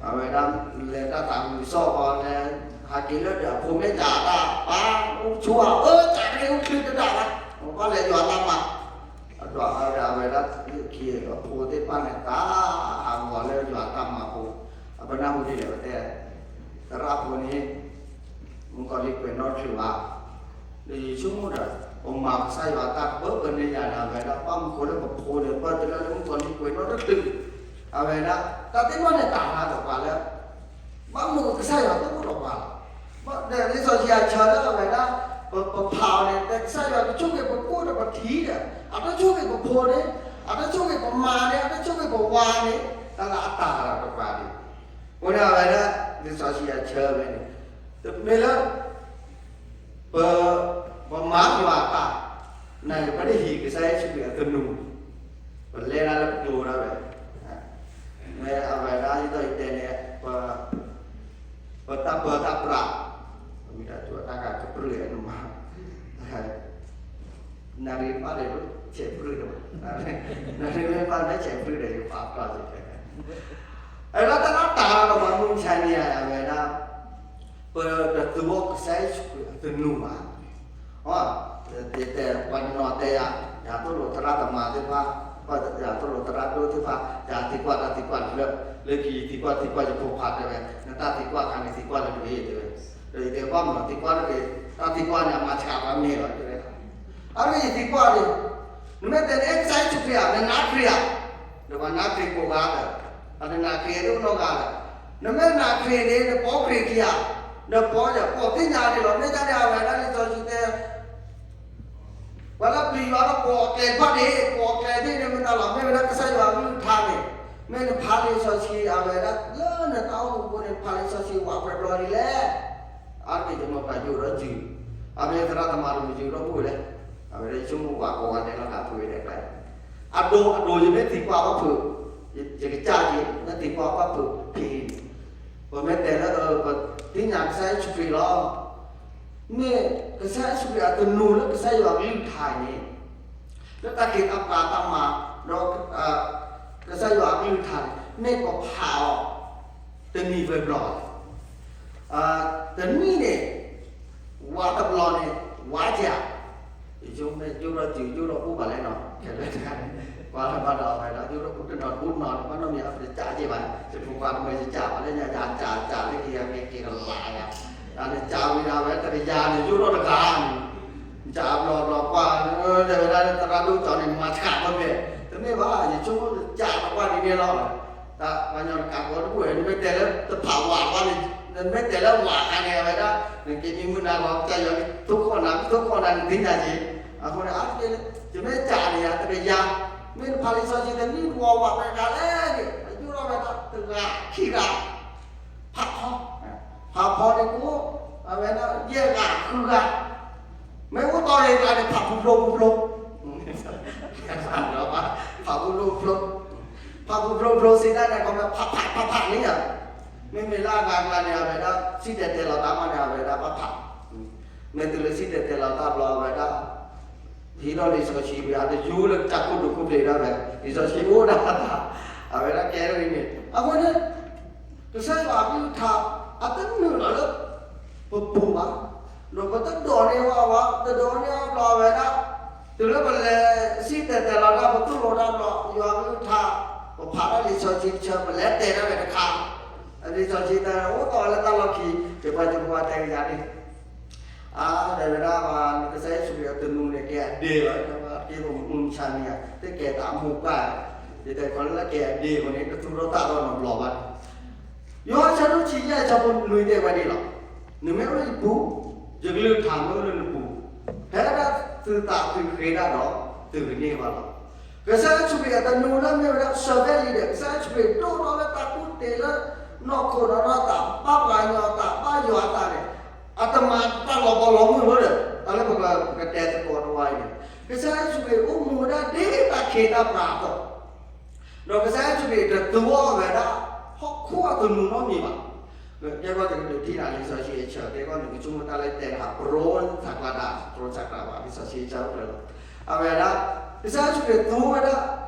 အဝဲဒၣ် လဲၤတၢ်သးဝံၤစီၣ်ဃီလဲၤ ဟးက့ၤလၢဒၢးအဖိမ့ၢ်ကးတၢ် ပၢ်အိၣ်ဆိဧါ အၢ ကးတဂ့ၤ အိၣ်ချုးတဒၣ်ဘၣ်, ဘၣ်လဲၤယွၤတၢ်မၤ အဒွးအီၤဒီး အဝဲဒၣ် လၢခံအဖိသ့ၣ်တဖၣ်န့ၣ် သးဟးဂီၤလၢယွၤတၢ်မၤအဃိ, အပနၢ်ဟူဒ်လဲၣ် ပတဲ သရၣ်ဖိန့ၣ် မုၣ်ကီၤလံၢ်ကွဲးနီၣ်ချုးဘၣ်, ဒီးယဆိကမိၣ်ဒီး ပမၤကစၢ်ယွၤတၢ်တဘၢဘၢန့ၣ်ယၤဒီး အဝဲဒၣ် ဘၣ်မနုၤဃိလၢပဖိန့ၣ် ပၢၢ်တုၤလၢမုၣ်ကီၤလံၢ်ကွဲးနီၣ်တချုး, အဝဲဒၣ် တၢ်သ့ၣ်တဖၣ်န့ၣ် တၢ်ဟးဒီးပှၤလၢ ဘၣ်မနုၤကစၢ်ယွၤတအိၣ်ဒီးပှၤလီၤ. ဒီးလံာ်စီဆှံအဆၢလၢအဝဲဒၣ် ပ ပဖးအီၤန့ၣ် တဲကစၢ်ယွၤကဆိၣ်ဂ့ၤပကိၣ်ဒီးပထံဒီး အတဆိၣ်ဂ့ၤပဖိန့ၣ် အတဆိၣ်ဂ့ၤပမါန့ၣ် အတဆိၣ်ဂ့ၤပဝၤန့ၣ် တၢ်လၢအတၢ်ဒီးပှၤန့ၣ်, အဃိန့ၣ်အဝဲဒၣ် လံာ်စီဆှံအဆၢဝဲန့ၣ် တမ့ၢ်လၢ ပ ပမၤယွၤအတၢ် နပတဟံးကစၢ်ယ့ၣ်ၡူးခရံာ်အသနူ, ပလဲၤဒၣ်လၢပကျိၤဒၣ်ဝဲ, မ့ၢ်အဝဲဒၣ်ယတီယတဲန့ၣ် ပ ပတၢ်ပၢတၢ်ပြး, မ့ၢ်တၢ်ကၠိတၢ်ဂၤကပြုၢ်နမၤ, နရ့ဘၣ်လဲၤဆဲးပြုၢ်တဘၣ်, နရ့ဘၣ်လဲၤဆဲးပြုၢ်ဒီးယပာ်ဖျါစ့ၢ်ကီး, အလီၤတၢ်တၢ်တၢ်ဒီးပှၤမုၢ်မဆါန့ၣ် အဝဲဒၣ် ပတသူအီၤကစၢ်ယ့ၣ်ၡူးခရံာ်အသနူဘၣ်. တဲတဲပှၤတနီၤတဲယၤ, ယၤသိၣ်လိသရၣ်သမါသ့ၣ်တဖၣ်, ယၤသိၣ်လိသရၣ်ဒိၣ်သ့ၣ်တဖၣ်, ယၤသံကွၢ်တၢ်သံကွၢ်လၢ, လၢခံယသံကွၢ်သံကွၢ်ယဖိခွါတဲဝဲ, နတၢ်သံကွၢ်ခါန့ၣ်သံကွၢ်လၢတဂ့ၤတဲဝဲ, ဒီးယတဲဘၣ်မနုၤသံကွၢ်လၢတဂ့ၤ, တၢ်သံကွၢ်န့ၣ် အမၤဆှးပှၤမဲာ်လီၤတဲဝဲ, အါန့ၣ်ယသံကွၢ်န့ၣ်, နမ့ၢ်တဲန့ၣ် ကစၢ်ယ့ၣ်ၡူးခရံာ်ဧါ, နနါခရံာ်ဧါ, ဒီးပှၤနါခရံာ်ကိးဂၤဒီး, အတနါခရံာ်ဒိၣ်နီတဂၤဒီး, နမ့ၢ်နါခရံာ်န့ၣ် နပိာ်ခရံာ်ခံဧါ, နပိာ်ယပိာ်သ့ၣ်ညါဒ်လီၤ, မ့ၢ်ဒ်န့ၣ် အဝဲဒၣ်လံာ်စီဆှံတဲ ပှၤလၢပျံၤယွၤဒီးပိာ်အကျဲတဖၣ်န့ၣ်, ပိာ်အကျဲသ့ၣ်န့ၣ် မ့ၢ်တၢ်လီၤ, မ့ၢ်ဝဲဒၣ်ကစၢ်ယွၤအကလုၢ်ကထါန့ၣ်, မ့ၢ်နဖးလံာ်စီဆှံအဝဲဒၣ် လၢနတၢ်အိၣ်မူအပူၤန့ၣ် နဖးလံာ်စီဆှံဝးပှဲၤဘျီဒ်လဲၣ်, အါတက့ၢ်ယမၤပှၤယိးဒီးယုၢ်, အမ့ၢ်သရၣ်သမါတမုာ်ယုၢ်ဒီးအိၣ်ဝဲလဲၣ်, အဝဲဒၣ်ယဆိကမိၣ်ဝးကိးဂၤဒဲးလီၤ ကးပဝဲဒဲးကျါ, အဒိ အဒိယမ့ၢ်သံကွၢ်ဘၣ်ဖုး, ယကစၢ်က့ၤ မ့ၢ်သံကွၢ်ဘၣ်ဖုးဖံးန့ၣ်, ပမ့ၢ်တဲလၢ ပသ့ၣ်ညါကစၢ်ယ့ၣ်ၡူးခရံာ်လီၤ မ့ၢ်ကစၢ်ယ့ၣ်ၡူးခရံာ်အသနူလၢကစၢ်ယွၤအကလုၢ်ကထါန့ၣ်, လၢတၢ်ခ့တၢ်ပှၤတၢ်မၤဒီး ကစၢ်ယွၤအကလုၢ်ကထါန့ၣ် မ့ၢ်ပဖးအီၤ တနံၤပှဲၤဘျီ, တနံၣ်န့ၣ် ဝးတဘျီန့ၣ် ဝးကၢ်, ယဆိကမိၣ် ယိၣ်ဒီးတုၤ ယိၣ်ဒီးအိၣ်ဘၣ်လဲၣ်နီၤ, ခဲလၢာ်တဂၤန့ၣ် ကွၢ်လၢဘၣ်ဒီးအဝဲဒၣ် ယိၣ်ဒီးအိၣ်တနီၤတအိၣ်နီၤန့ၣ် ဘၣ်နီတမံၤအတကးက့ၤဘၣ်, ယဖိခွါတမ့ၢ်ယကးဘၣ်လၢညါ ယကးကးလၢက့ၤက့ၤကလးယၤ, တၢ်န့ၣ်ကးဝံၤဒီးအဝဲတကယၤန့ၣ် ယိၣ်ဒီးတဂၤန့ၣ်, ကးဘျီဘျီကွၢ်, တဲဝဲဒၣ်သရၣ်ဒိၣ်ကၠီန့ၣ် မၤဆှးဝဲမဲာ်, တမ့ၢ်ဘၣ် ယဆိကမိၣ်ကးတကွၢ်ဒ်န့ၣ်လီၤ တၢ်ပှၤညီတကးကီတဘိၣ် နမ့ၢ်တဲလၢတဖးဝးဘၣ်န့ၣ်, နမ့ၢ်တဲလၢဝးခါန့ၣ် အဝဲဒၣ် နက့ၤမံမုၢ်နၤဂီၤ ကစၢ်ယွၤကထိၣ်ခီၣ်နၤ ကထိၣ်ခီၣ်နၤ နသ့ၣ်ညါက့ၤ, အဃိန့ၣ် အါတက့ၢ်လၢ ယမ့ၢ်ကးန့ၣ်ယၤတကယၤ, မ့ၢ်နဖးလံာ်စီဆှံတနံၣ်တဝီဝးပှဲၤဂၤလဲၣ်န့ၣ် အယိၣ်ထီၣ်ဝဲဒၣ်တဂၤခံဂၤ, ဖးဖီ, ဖးဖီန့ၣ်ကအိၣ်, အဝဲဒၣ်ယဲၢ်ဂၤဃုဂၤ, မ့ၢ်အိၣ်တီၢ်ရ့ၣ်ကျါန့ၣ် ဖးဖူဖျိဖူဖျိ ဖးဖူဖျိဖျိ, ဖးဖူဖျိဖျိစံးတၢ်န့ၣ် ခီဖျိဖးဖးဖးဖးန့ၣ်ဧါ, မ့မ့ၢ်လၢအဂၤကျါန့ၣ် အဝဲဒၣ် စံၣ်တဲၤတဲလီၤတၢ်မးန့ၣ် အဝဲဒၣ်ဘၣ်ဖး, မ့ၢ်တုၤလၢစံၣ်တဲၤတဲလီၤတၢ်ဘျီ အဝဲဒၣ် ဟံးထီၣ်လံာ်စီဆှံဝံၤ အတယူၤလၢတၢ်ခိၣ်ဒိၣ်ခိၣ်ဖျ့ဒၣ်ဝဲ လံာ်စီဆှံအိၣ်ဒၣ်တၢ်, အဝဲဒၣ်ကဲထီၣ်အံၤန့ၣ် အဃိန့ၣ် ကစၢ်ယွၤအကလုၢ်ကထါ အတနုာ်လီၤလၢ ပပူၤဘၣ်, ဒီးပတဒိးန့ၢ်ဝဲဘၣ်, တဒိးန့ၢ်အီၤဘျီဝဲဒၣ်, တုၤလၢပလဲၤစံၣ်တဲၤတဲလီၤတၢ် ပတူၢ်လိာ်တၢ်ဘျီ ယွၤအကလုၢ်ကထါ, ပဖးထီၣ်လံာ်စီဆှံတဆၢ ပလဲၤတဲဒၣ်ဝဲတခါ, လံာ်စီဆှံတဲအိၣ်တီၢ်ဝဲလၢတၢ်လီၢ်ခံ, ယပှၤကပှၤတဲကယၤန့ၣ် အါ တဲဝဲဒၣ်ပှၤ ကစၢ်ယ့ၣ်ၡူးခရံာ်အသနူန့ၣ် ကဲအဒ့လီၤ, က့ပမုၢ်မဆါန့ၣ် တကဲတၢ်အမိၢ်ပှၢ်, ယတဲခီလၢကဲအဒ့အဃိန့ၣ် တသူၣ်ထီၣ်သးထီၣ်နီတဘျီဘၣ်န့ၣ်, ယိၤဟၣ်ဆၢဒိၣ်ဆံယဲၢ်ဆၢဖိနွံတဲဝဲဒ်လီၤ, နမ့ၢ်အိၣ်လၢယပူၤ, ယကလုၢ်ကထါမ့ၢ်အိၣ်လၢနပူၤ, ဖဲဒၣ်သုသးသုဃ့ဒၣ်ဒီး သုကန့ၢ်ဘၣ်လီၤ. ကစၢ်ယ့ၣ်ၡူးခရံာ�အသနူလၢမ့ၢ်ဝဲဒၣ် servant leader ကစၢ်ယ့ၣ်ၡူးခရံာ�ဒိၣ်ထီၣ်လၢတၢ်ကူၣ်တ့လၢ နီၢ်ခိနီၢ်နီၢ် တၢ်ဘၣ်ပှၤကညီ တၢ်ဘၣ်ယွၤအသးန့ၣ် အတမၤတၢ်လီၤဘီလီၤမုၢ်လီၤဒီး တၢ်လၢပကတဲသကိးတဝါအံၤန့ၣ် ကစၢ်ယ့ၣ်ၡူးခရံာ�အိၣ်မူဝဲဒၣ်ဒ်တၢ်ခ့တၢ်ပှၤအသိး ဒီးကစၢ်ယ့ၣ်ၡူးခရံာ�တသူအီၤဝဲဒၣ် ဟီၣ်ခိၣ်အသနူနီတမံၤဘၣ်. ကဲကီၢ်တကလုာ်ထံၣ်နၤလံာ်စီဆှံအဆၢ ကဲကီၢ်န့ၣ် ကဆိကမိၣ်တၢ်လၢတဲတၢ် ပရိသးကျါတၢ် ပရိသးကျါဘၣ် လံာ်စီဆှံအဆၢအိၣ်ဖျဲၣ်လီၤ. အဝဲဒၣ် ကစၢ်ယ့ၣ်ၡူးခရံာ်သူဝဲဒၣ်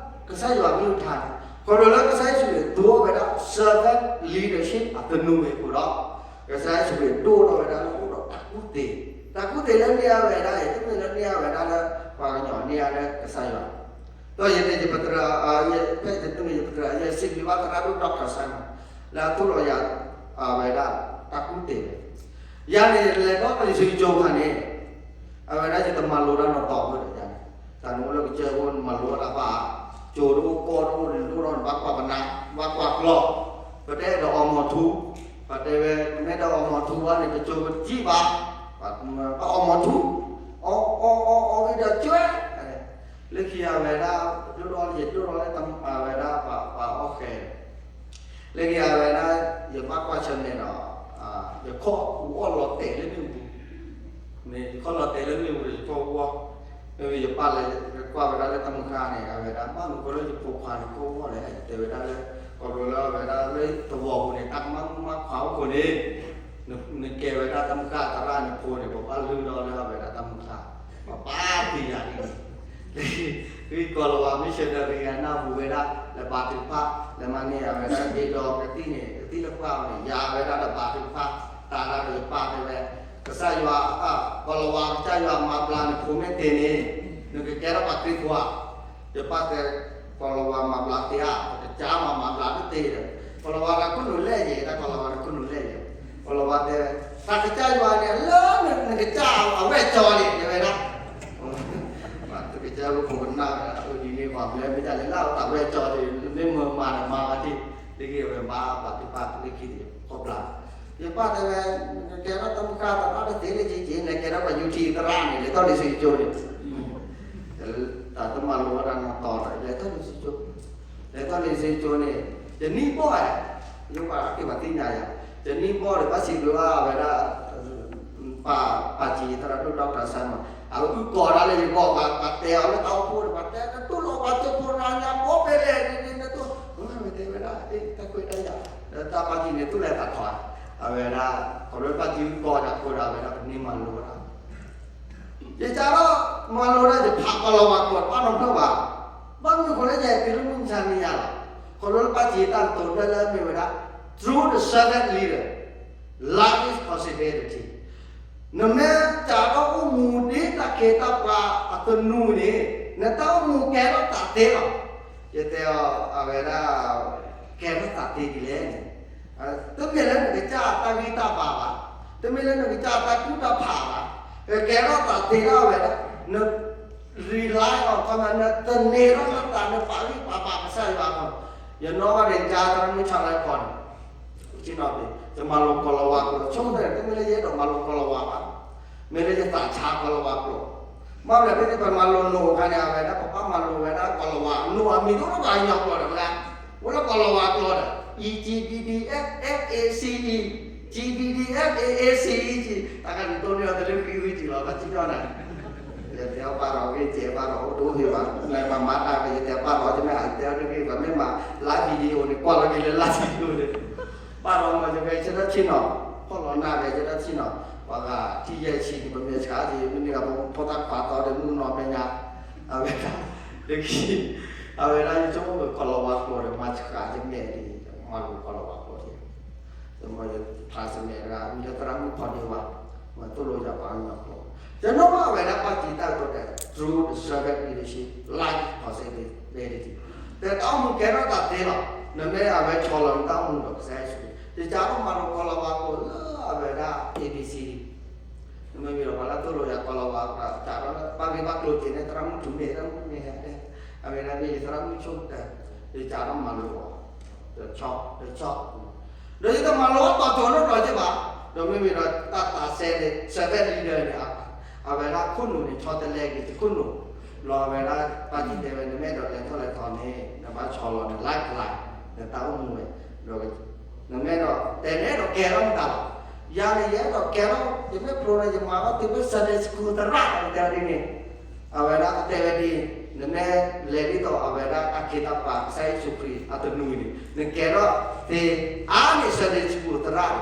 ကစၢ်ယွၤအကလုၢ်ကထါန့ၣ် ခီဖျိလၢကစၢ်ယ့ၣ်ၡူးခရံာ်သူဝဲဒၣ် servant leadership အသနူဝဲအဃိဒီး ကစၢ်ယ့ၣ်ၡူးခရံာ်ဒိၣ်ထီၣ်ဝဲဒၣ်လၢအိၣ်ဒီးတၢ်ကူၣ်သ့, တၢ်ကူၣ်သ့လၢန့ၢ်အဝဲဒၣ်အံၤ တမ့ၢ်လၢန့ၢ်အဝဲဒၣ်လၢ ပှၤကညီန့ၢ်အါလၢကစၢ်ယွၤ ဒီးယတဲယပတြၢၤ ယဖဲယတမ့ၢ်ယပတြၢၤ ယစံးဘျုးဘၣ်သရၣ်ဒိၣ် doctor Simon လၢအသိၣ်လိယၤ အဝဲဒၣ်တၢ်ကူၣ်သ့ဝဲ, ယၤန့ၣ် လဲၤဒီးလံာ်စီဆှံကၠိခါန့ၣ် အဝဲဒၣ်ယတမၤလိတၢ်နီၢ်တီဘၣ်ဒီးယၤန့ၣ် တၢ်နအိၣ်လၢကစၢၢ်ဖိနမၤလိတၢ်ဘၣ်, ကၠိတအိၣ်ကီၢ်တအိၣ်န့ၣ် လိၣ်ထီၣ်နဘၣ်ကွၢ်ပနၢ် ဘၣ်ကွၢ်ကျီၢ်, ပတဲဒီးအီမီၤထူ, ပတဲဝဲ နမ့ၢ်ဒီးအီမီၤထူဘၣ်န့ၣ် ကစၢၢ်ကစံၣ်ဘၣ်, ဘၣ်အီမီၤထူ, အီအီအီအီဝံၤဒီးကၠွဲ, လၢခံအဝဲဒၣ် ဒိၣ်ထီၣ်ယဒိၣ်ထီၣ်လၢအဝဲဒၣ်ပှၤအီၣ်ဃဲၤ လၢခံအဝဲဒၣ် ယဘၣ်ကွၢ်ဆၢၣ်မဲာ်ဒီး ယခီၣ်အူအီၣ်လီၤတဲာ်လၢမ့ၣ်အူပူၤ, မ့ၢ်ယခီၣ်လီၤတဲာ်လၢမ့ၣ်အူပူၤဒီးယခီၣ်အူအီၣ်, မ့ၢ်ယပၢ်လဲၤကွၢ်ဝဲဒၣ်လၢတၢ်မုၢ်ဃါန့ၣ် အဝဲဒၣ် ဘၣ်မနုၤဃိလၢယဖိခွါန့ၣ်ခီၣ်အူအီၣ်လဲၣ်, ယတဲဝဲဒၣ်လၢ ခီဖျိလၢအဝဲဒၣ်လၢသဝီပူၤန့ၣ် တၢ်ကမၣ်မုၣ်မၣ်ခွါအိၣ်ဃိန့ၣ် နကဲဝဲဒၣ်တၢ်မုၢ်ဃါသရၣ်န့ၣ် ဖိန့ၣ် ပဘၣ်လုၢ်ထီၣ်လၢအဝဲဒၣ်တၢ်မုၢ်ဃါ, ပဘၣ်သ့ယၤဒ်န့ၣ် လၢ ဂံၢ်ကီၤလၤဝါ missionary အနၢ်ဟူဝဲဒၣ် လဲၤဘါထုကဖၣ် လဲၤမၤန့ၢ်အဝဲဒၣ် ဒ့ဒီကသံၣ်န့ၣ် ကသံၣ်လၢပှၢ်အီၤန့ၣ် ယၤဝဲဒၣ်ဒီးဘါထုကဖၣ် တၢ်ဒၣ်ဒီးယပၢ်တဲဝဲ ကစၢ်ယွၤ ကီၤလၤဝါ ကစၢ်ယွၤမၤဘျါနဖိမ့ၢ်သ့န့ၣ် နကကဲထီၣ်ပှၤခရံာ်ဖိဧါ, ယပၢ်တဲ ကီၤလၤဝါမၤဘျါသ့ဧါ, ပကစၢ်မၤမၤဘျါတသ့ဒီး ကီၤလၤဝါတၢ်ခိၣ်နူာ်လဲၣ်ယဲ တၢ်ကီၤလၤဝါတၢ်ခိၣ်နူာ်လဲၣ်ယဲ, ကီၤလၤဝါတဲ တၢ်ကစၢ်ယွၤန့ၣ် လၢနကစၢ်အဝဲၢ်ကၠီန့ၣ် တဲဝဲဒၣ် ပှၤတကစၢ်ဖိခိၣ်ကနၣ်ဝဲဒၣ် အဒ်န့ၣ် ပှၤဘျဲမ့ၢ်တၢ်လဲၤလၢအတၢ်ဝဲၢ်ကၠီန့ၣ် မ့ၢ်မၤမၤတမၤဘၣ်ဒ် လၢက့ၤအဝဲဘါဘၣ်သ့ၣ်တဖၣ်လၢခံန့ၣ် ခီၣ်ဘျါ ယပၢ်တဲဝဲ နကကဲထီၣ်တၢ်မုၢ်ဃါသရၣ်တသ့လၢက့ၤက့ၤ နကဲထီၣ်ပှၤယူၤထံသရၣ်န့ၣ် လဲၤထီၣ်လံာ်စီဆှံကၠိန့ၣ် တၢ်တမၤလိဝဲဒၣ်နီၢ်တီဒီး လဲၤထီၣ်လံာ်စီဆှံကၠိ လဲၤထီၣ်လံာ်စီဆှံကၠိန့ၣ် ယနံၣ်ဘီၣ်ဧါ, ယပၢ်က့ၤပှၤသ့ၣ်ညါယၤ, ယနံၣ်ဘီၣ်ဒီး ဘၣ်စံးဘျုးဘၣ်ဝဲဒၣ် ပၢ်ပၢ်ကံသရၣ်ဒိၣ် doctor Simon အဝဲအုၣ်ကီၤဒၣ်လၢယဂီၢ် ပှၤတဲအီၤလၢတၢ်အိၣ်ဖှိၣ်ဒီး ပှၤတဲနတူၢ်လိာ်ပှၤကၠိဖိရၤညါဘီဖဲလဲၣ် ဒ်န့ၣ်နတူၢ် ဝဲတဲဝဲဒၣ် တၢ်ခွဲးတၢ်ယာ် ဒီးတၢ်ပၢ်ကံန့ၣ်သူၣ်လဲၤသးထီၣ် အဝဲဒၣ် ခီဖျိပၢ်ကံအုၣ်ကီၤဒၣ်ဖိဒီး အဝဲဒၣ်ပန့ၢ်မၤလိဝဲဒၣ် ယကၢ်ထီၣ်မၤလိဒၣ် ယဖးကီၤလၤဝါကျိာ်တဘၣ်နီတဖျၢၣ်ဘၣ်. ဘၣ်မနုၤဃိလၢယဟဲတုၤလၢမုၢ်မဆါမံၤညါလီၤ. ခီဖျိလၢပၢ်ကံတၢ်ကတိၤဒၣ်လၢအမ့ၢ်ဝဲဒၣ် through the servant leader, life is possibility. နမ့ၢ်ကၢ်ထီၣ်အိၣ်မူဒ်တၢ်ခ့တၢ်ပှၤအသနူန့ၣ် နတၢ်အိၣ်မူကဲထီၣ်သးသ့လီၤ. ယတဲအီၤ အဝဲဒၣ် ကဲထီၣ်သးသ့ဒ်လဲၣ်န့ၣ် တမ့ၢ်လၢနကစၢ်တၢ်ဂံၢ်တၢ်ဘါဘၣ်, တမ့ၢ်လၢနကစၢ်တၢ်ကူၣ်တၢ်ဖးဘၣ်, ကကဲထီၣ်သးသ့ဒၣ်ဝဲဒၣ် န rely on ခီမး နသန့ၤထီၣ်နသး နပာ်ဂံၢ်ပာ်ဘါကစၢ်ယွၤအဂီၢ်, ယနီၢ်ဘၣ်န့ၣ် ကၢ်သရၣ်မုၣ်ဆါလၢခီန့ၣ် ယမၤလိကီၤလၤဝါကျိာ် ဆိကမိၣ်တမ့ၢ်လၢယအဲၣ်ဒိးမၤလိကီၤလၤဝါဘၣ်, မ့ၢ်လၢယသးဆါကီၤလၤဝါကျိာ် ဘၣ်မနုၤဖဲန့ၣ် ပမၤလိနိၣ်အခါန့ၣ် အဝဲဒၣ် ပဘၣ်မၤလိဝဲဒၣ်ကီၤလၤဝါ နိၣ်အမံၤဒိၣ်ဒိၣ်ဘၣ်ကညီကျိာ်ဒီး ပှၤ အိၣ်လၢကီၤလၤဝါကျိာ်ဒီး E G D D F F A C E, G D D F A A C E, တၢ်ကန့ၣ်တိၢ်န့ၢ်အီၤတလၢကွံာ်ဝံၤတံၢ်လီၤ ဘၣ်စံၣ်ညီၣ်နၤ ယတဲအီၤပၢ်ဒီး ဂ့ၢ်ကဲပၢ်ဒီး အိၣ်တအိၣ်ဟ့ၣ်ဘၣ် နမၤမၤတၢ်က့ၤ ယတဲပၢ်ဒီး ယမ့ၢ်ဟးတဲအီၤတဂ့ၢ် ပှၤမ့ၢ်မၤ live video န့ၣ် ကွၢ်လီၤက့ၤလၢ live video န့ၣ် ပၢ်ဒီးမၤယဂဲၤဆၢထၢၣ်ဆ့ၣ်နီၤ ဖီၣ်လီၤနၢ်ဂဲၤဆၢထၢၣ်ဆ့ၣ်နီၤ ပှၤဂၤထံၣ်ယဲၢ်ဆံန့ၣ် ပမ့ၢ်ဆှးက့ၤ မ့မ့ၢ်ဂၤဖိတၢ်ခွါသီဒီး မုၢ်နီၢ်မဲာ်ညါ အဝဲဒၣ် တက့ၢ် အဝဲဒၣ် ယဆိကမိၣ်ကီၤလၤဝါကျိာ်ဒီး မၤဆှးယမဲာ်ဒ် မၤလိကီၤလၤဝါကျိာ် ယမ့ၢ်ယဖျါစမဲာ်တဂၤ မံၤလၢသရၣ်မုၣ်ဖီဒ့ဝါ မၤသိၣ်လိယၤပှၤကညီကျိာ် ယနီၢ်ဘၣ်အဝဲဒၣ်ပၢ်ကံတၢ်ကတိၤတဲ through the servant leadership, life possibility တဲတၢ်အိၣ်မူကဲထီၣ်သးသ့လီၤ နမ့ၢ်အဝဲဆီလီၤနတၢ်အိၣ်မူဒီးကစၢ်ယ့ၣ်ၡူးခရံာ် ယကၢ်ထီၣ်မၤလိကီၤလၤဝါကျိာ်လၢအဝဲဒၣ် A B C နမ့ၢ်မ့ၢ်ဒီးပှၤလၢသိၣ်လိယၤကီၤလၤဝါ ကစၢ်ဒီး ဘၣ်ဂ့ၢ်ဘၣ်ကျိၤက့ၤန့ၣ် သရၣ်မုၣ်ထူမ့ၢ် သရၣ်မုၣ်မ့ၢ်ဟဲတဲ အဝဲဒၣ်မ့ၢ်ယသရၣ်မုၣ်ဆိကတၢၢ် ယကၢ်ထီၣ်မၤလိအီၤ တဆီ တဆီ ဒီးယတမၤလိအီၤတီၤတိၤနီတဘျီက့ၤဘၣ် ဒီးမ့မ့ၢ်ဒီးတၢ်သးစဲန့ၣ် servant leader န့ၣ် အဝဲဒၣ်ခိၣ်နူာ်န့ၣ် ဆီတလဲက့ၤယခိၣ်နူာ် လီၤအဝဲဒၣ် ပၢ်ကံတဲဝဲ နမ့ၢ်အဲၣ်ဒိးလဲၤထီၣ်လဲၤထီန့ၣ် နဘၣ်ဆီလီၤန lifeline နတၢ်အိၣ်မူဝဲ ဒီး နမ့ၢ်အဲၣ်ဒိး တဲန့ၣ်အဲၣ်ဒိးကဲထီၣ်နတၢ်လီၤ ယၤန့ၣ် ယအဲၣ်ဒိးကဲထီၣ် ယမ့ၢ်ဖျိန့ၣ် ယမၤဘၣ်တုၤဖဲ Sunday school သရၣ် တဲဝဲဒ်န့ၣ် အဝဲဒၣ်တဲဝဲဒ် နမ့ၢ်လဲၤဒ်သိးအဝဲဒၣ်တၢ်ခ့တၢ်ပာ်ကစၢ်ယ့ၣ်ၡူးခရံာ်အသနူအံၤန့ၣ် နကဲထီၣ်သ့အါန့ၢ် Sunday school သရၣ်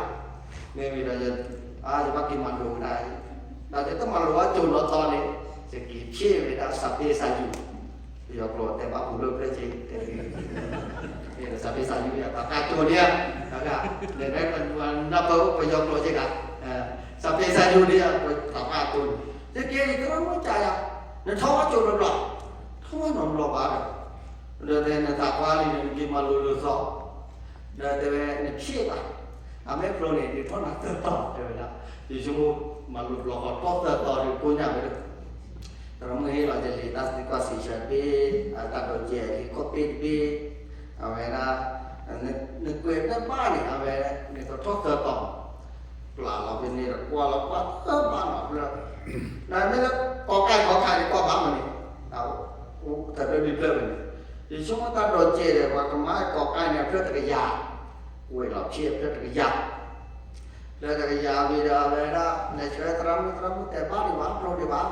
န့ၣ်, မ့ၢ်ဝံၤဒီး ယဘၣ်က့ၤမၤလိဝဲဒၣ်အံၤ, ဒီးယတမၤလိဘၣ်ကၠိနီတီန့ၣ်, ယက့ၤဖျ့ဝဲဒၣ် စာသင်စာယူ, ပယီၤကျိာ်တဲဘၣ်ပူၤလၢဖျၢၣ်က့ၤ, တဲ စာသင်စာယူ ယသးပှၢ်ကၠိန့ၣ်ဧါ, နနၢ်ပၢၢ်ပယီၤကျိာ်က့ၤဂၤ, စာသင်စာယူန့ၣ် ပသးပှၢ်ကၠိန့ၣ်, ယက့ၤန့ၣ် သရၣ်မုၣ်ကးယၤ, နထီၣ်ဘၣ်ကၠိတဘျီ, ထီၣ်ဘၣ်နီတဘျီဘၣ်ဒီး, ဒီးတဲနသးပှၢ်လံန့ၣ် နက့ၤမၤလိလိာ်သီ, ဒီးတဲဝဲနဖျ့ဘၣ်, အမ့ၢ်ဖျိန့ၣ် ဒုးထီၣ်နၤသၢတီၤ တဲဝဲဒၣ်, ယဆိကမိၣ်မၤလိတဘျီဃီထီၣ်သၢတီၤဒီးကိးညၣ်ဝဲဒီး သရၣ်မုၣ်ဟ့ၣ်လီၤယလံာ်တၢ်သံကွၢ်စံးဆၢတဘ့ၣ်, တၢ်ဒိးစဲးလံာ်ခီၣ်ပ့ၣ်တဘ့ၣ်, အဝဲဒၣ်, နကွဲးတဘၣ်န့ၣ် အဝဲန့ၣ်ကထီၣ်သၢတီၤ, ပျၢ်လီၤဖဲန့ၣ်ဒီးကွၢ်လီၤကွၢ်သၢဘၣ်နီၤဖျၢၣ်, နမ့ၢ်လၢကီကဲခီခါန့ၣ်ကွၢ်ဘၣ်မနုၤ, တၢ်အိၣ်သၢဖျၢၣ်လွံၢ်ဖျၢၣ်ဝဲန့ၣ်, ယဆိကမိၣ်တၢ်ဒိးစဲးဒီး ပှၤကမၤကီကဲန့ၣ် အဖျၢၣ်တကယၤ, ကွဲးလီၤဖျ့အဖျၢၣ်တကယၤ လၢတကယၤဝံၤဒီးအဝဲဒၣ် လဲၤဆှၢသရၣ်မုၣ်, သရၣ်မုၣ်တဲဘၣ်ဒံးဘၣ် ဖျိဒံးဘၣ်,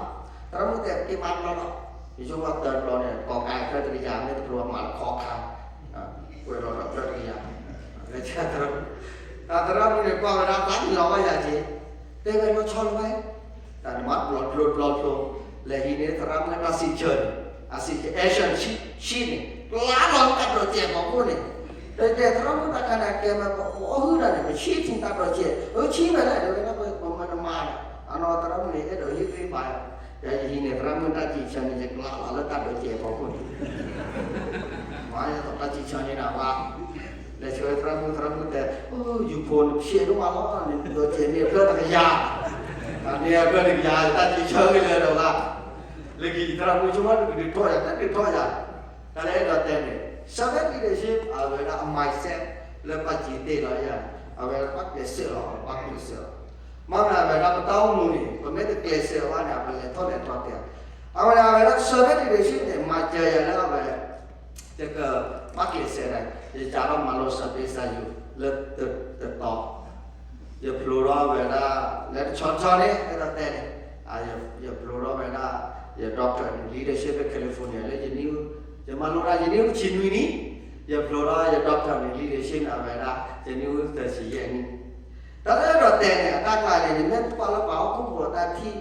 သရၣ်မုၣ်တဲက့ၤမၤတဘျီလီၤ, ယဆိကမိၣ်သၢဘျီန့ၣ် ကီကဲဖျၢၣ်တကယၤ မ့ၢ်တဖျိမၤလၢခီခါ, ကွဲးလီၤဒီးဖျၢၣ်တကယၤ, လဲၤဆှၢသရၣ်မုၣ်, သရၣ်မုၣ်န့ၣ်ကွၢ်ဝဲဒၣ်သးကညီၤဝဲယၤက့ၤ, တဲဝဲလီၤဆီလီၤဝဲ တၢ်န့ၣ်မၤတဘျီတဘျီတဘျီတဘျီ, လဲၤဟံးန့ၢ်သရၣ်မုၣ်တၢ်စံးဆၢန့ၣ်, အစံးဆၢ action ဆံန့ၣ်, ပျၢ်လီၤတၢ်ဒိးစဲးဖီခိၣ်န့ၣ်, တဲတဲသရၣ်မုၣ်တၢ်ခါန့ၣ် ကဲမၤပအီၣ်ဟုၣ်တၢ်န့ၣ် ပဆံၣ်ထံတၢ်ဒိးစဲး, အဆံၣ်ဝဲလဲၣ် တဲဝဲဒၣ်ပမၤတမၤဒီး, အနီၢ်သရၣ်မုၣ်န့ၣ် အဲၣ်ဒိးဟ့ၣ်ဂံၢ်ဘါ, ယဟံးန့ၢ်သရၣ်မုၣ်တၢ်စံးဆၢန့ၣ် ယပျၢ်လီၤလၢတၢ်ဒိးစဲးဖီခိၣ်န့ၣ် မၤယသးတၢ်စံးဆၢန့ၣ်နဝဲ, လဲၤဆှၢသရၣ်မုၣ်, သရၣ်မုၣ်တဲ, အိ ယူၤဖိနဖျ့ဒိၣ်မးလီၤ, နဒိးစဲးန့ၣ်အဖျၢၣ်တကယၤ, တၢ်န့ၣ်အဖျၢၣ်တကယၤ တၢ်စံးဆၢဂ့ၤလၢဒီးဝဲ, လၢခံသရၣ်မုၣ်ဆိကမိၣ်တဒုးထီၣ်ယၤ, တဒုးထီၣ်ယၤ, တၢ်လၢအဲၣ်ဒိးတဲန့ၣ် servant leadership အဝဲဒၣ်အ mindset လၢပှၤစံးတ့ၢ်လီၤယၤ, အဝဲဒၣ်ပှၤကျဲးစၢးလီၤ, ပှၤကျဲးစၢးလီၤ, မ့ၢ်မနုၤအဝဲဒၣ်ပတၢ်အိၣ်မူန့ၣ် ပမ့ၢ်တကျဲးစၢးဘၣ်န့ၣ် ပလဲၤထီၣ်လဲၤထီၣ်တဲ, အဝဲဒၣ်အဝဲဒၣ် servant leadership န့ၣ် မၤစၢၤယၤလၢအဝဲ ယကဘၣ်ကျဲးစၢးန့ၣ် ယစးထီၣ်မၤလိ စာသင်စာယူ လၢတတီၤ, ယဖျိထီၣ်ဝဲဒၣ် လၢတဆီတဆီန့ၣ် အဲၣ်ဒိးတဲန့ၣ်, ယဖျိထီၣ်ဝဲဒၣ် ယ doctor န့ၣ် leadership လၢ California လၢယနံၣ်, ယမၤလိဒၣ်ယနံၣ်အိၣ်တဆံနွံနံၣ်, ယဖျိထီၣ်ယ doctor န့ၣ် leadership န့ၣ် အဝဲဒၣ် ယနံၣ်အိၣ်သၢဆံယဲၢ်နံၣ်, တၢ်လၢအဲၣ်ဒိးတဲန့ၣ် အတၢ်ကျါန့ၣ် နမ့ၢ်ကွၢ်လၢပှၤဟီၣ်ခိၣ်ဖိအတၢ်ထံၣ်,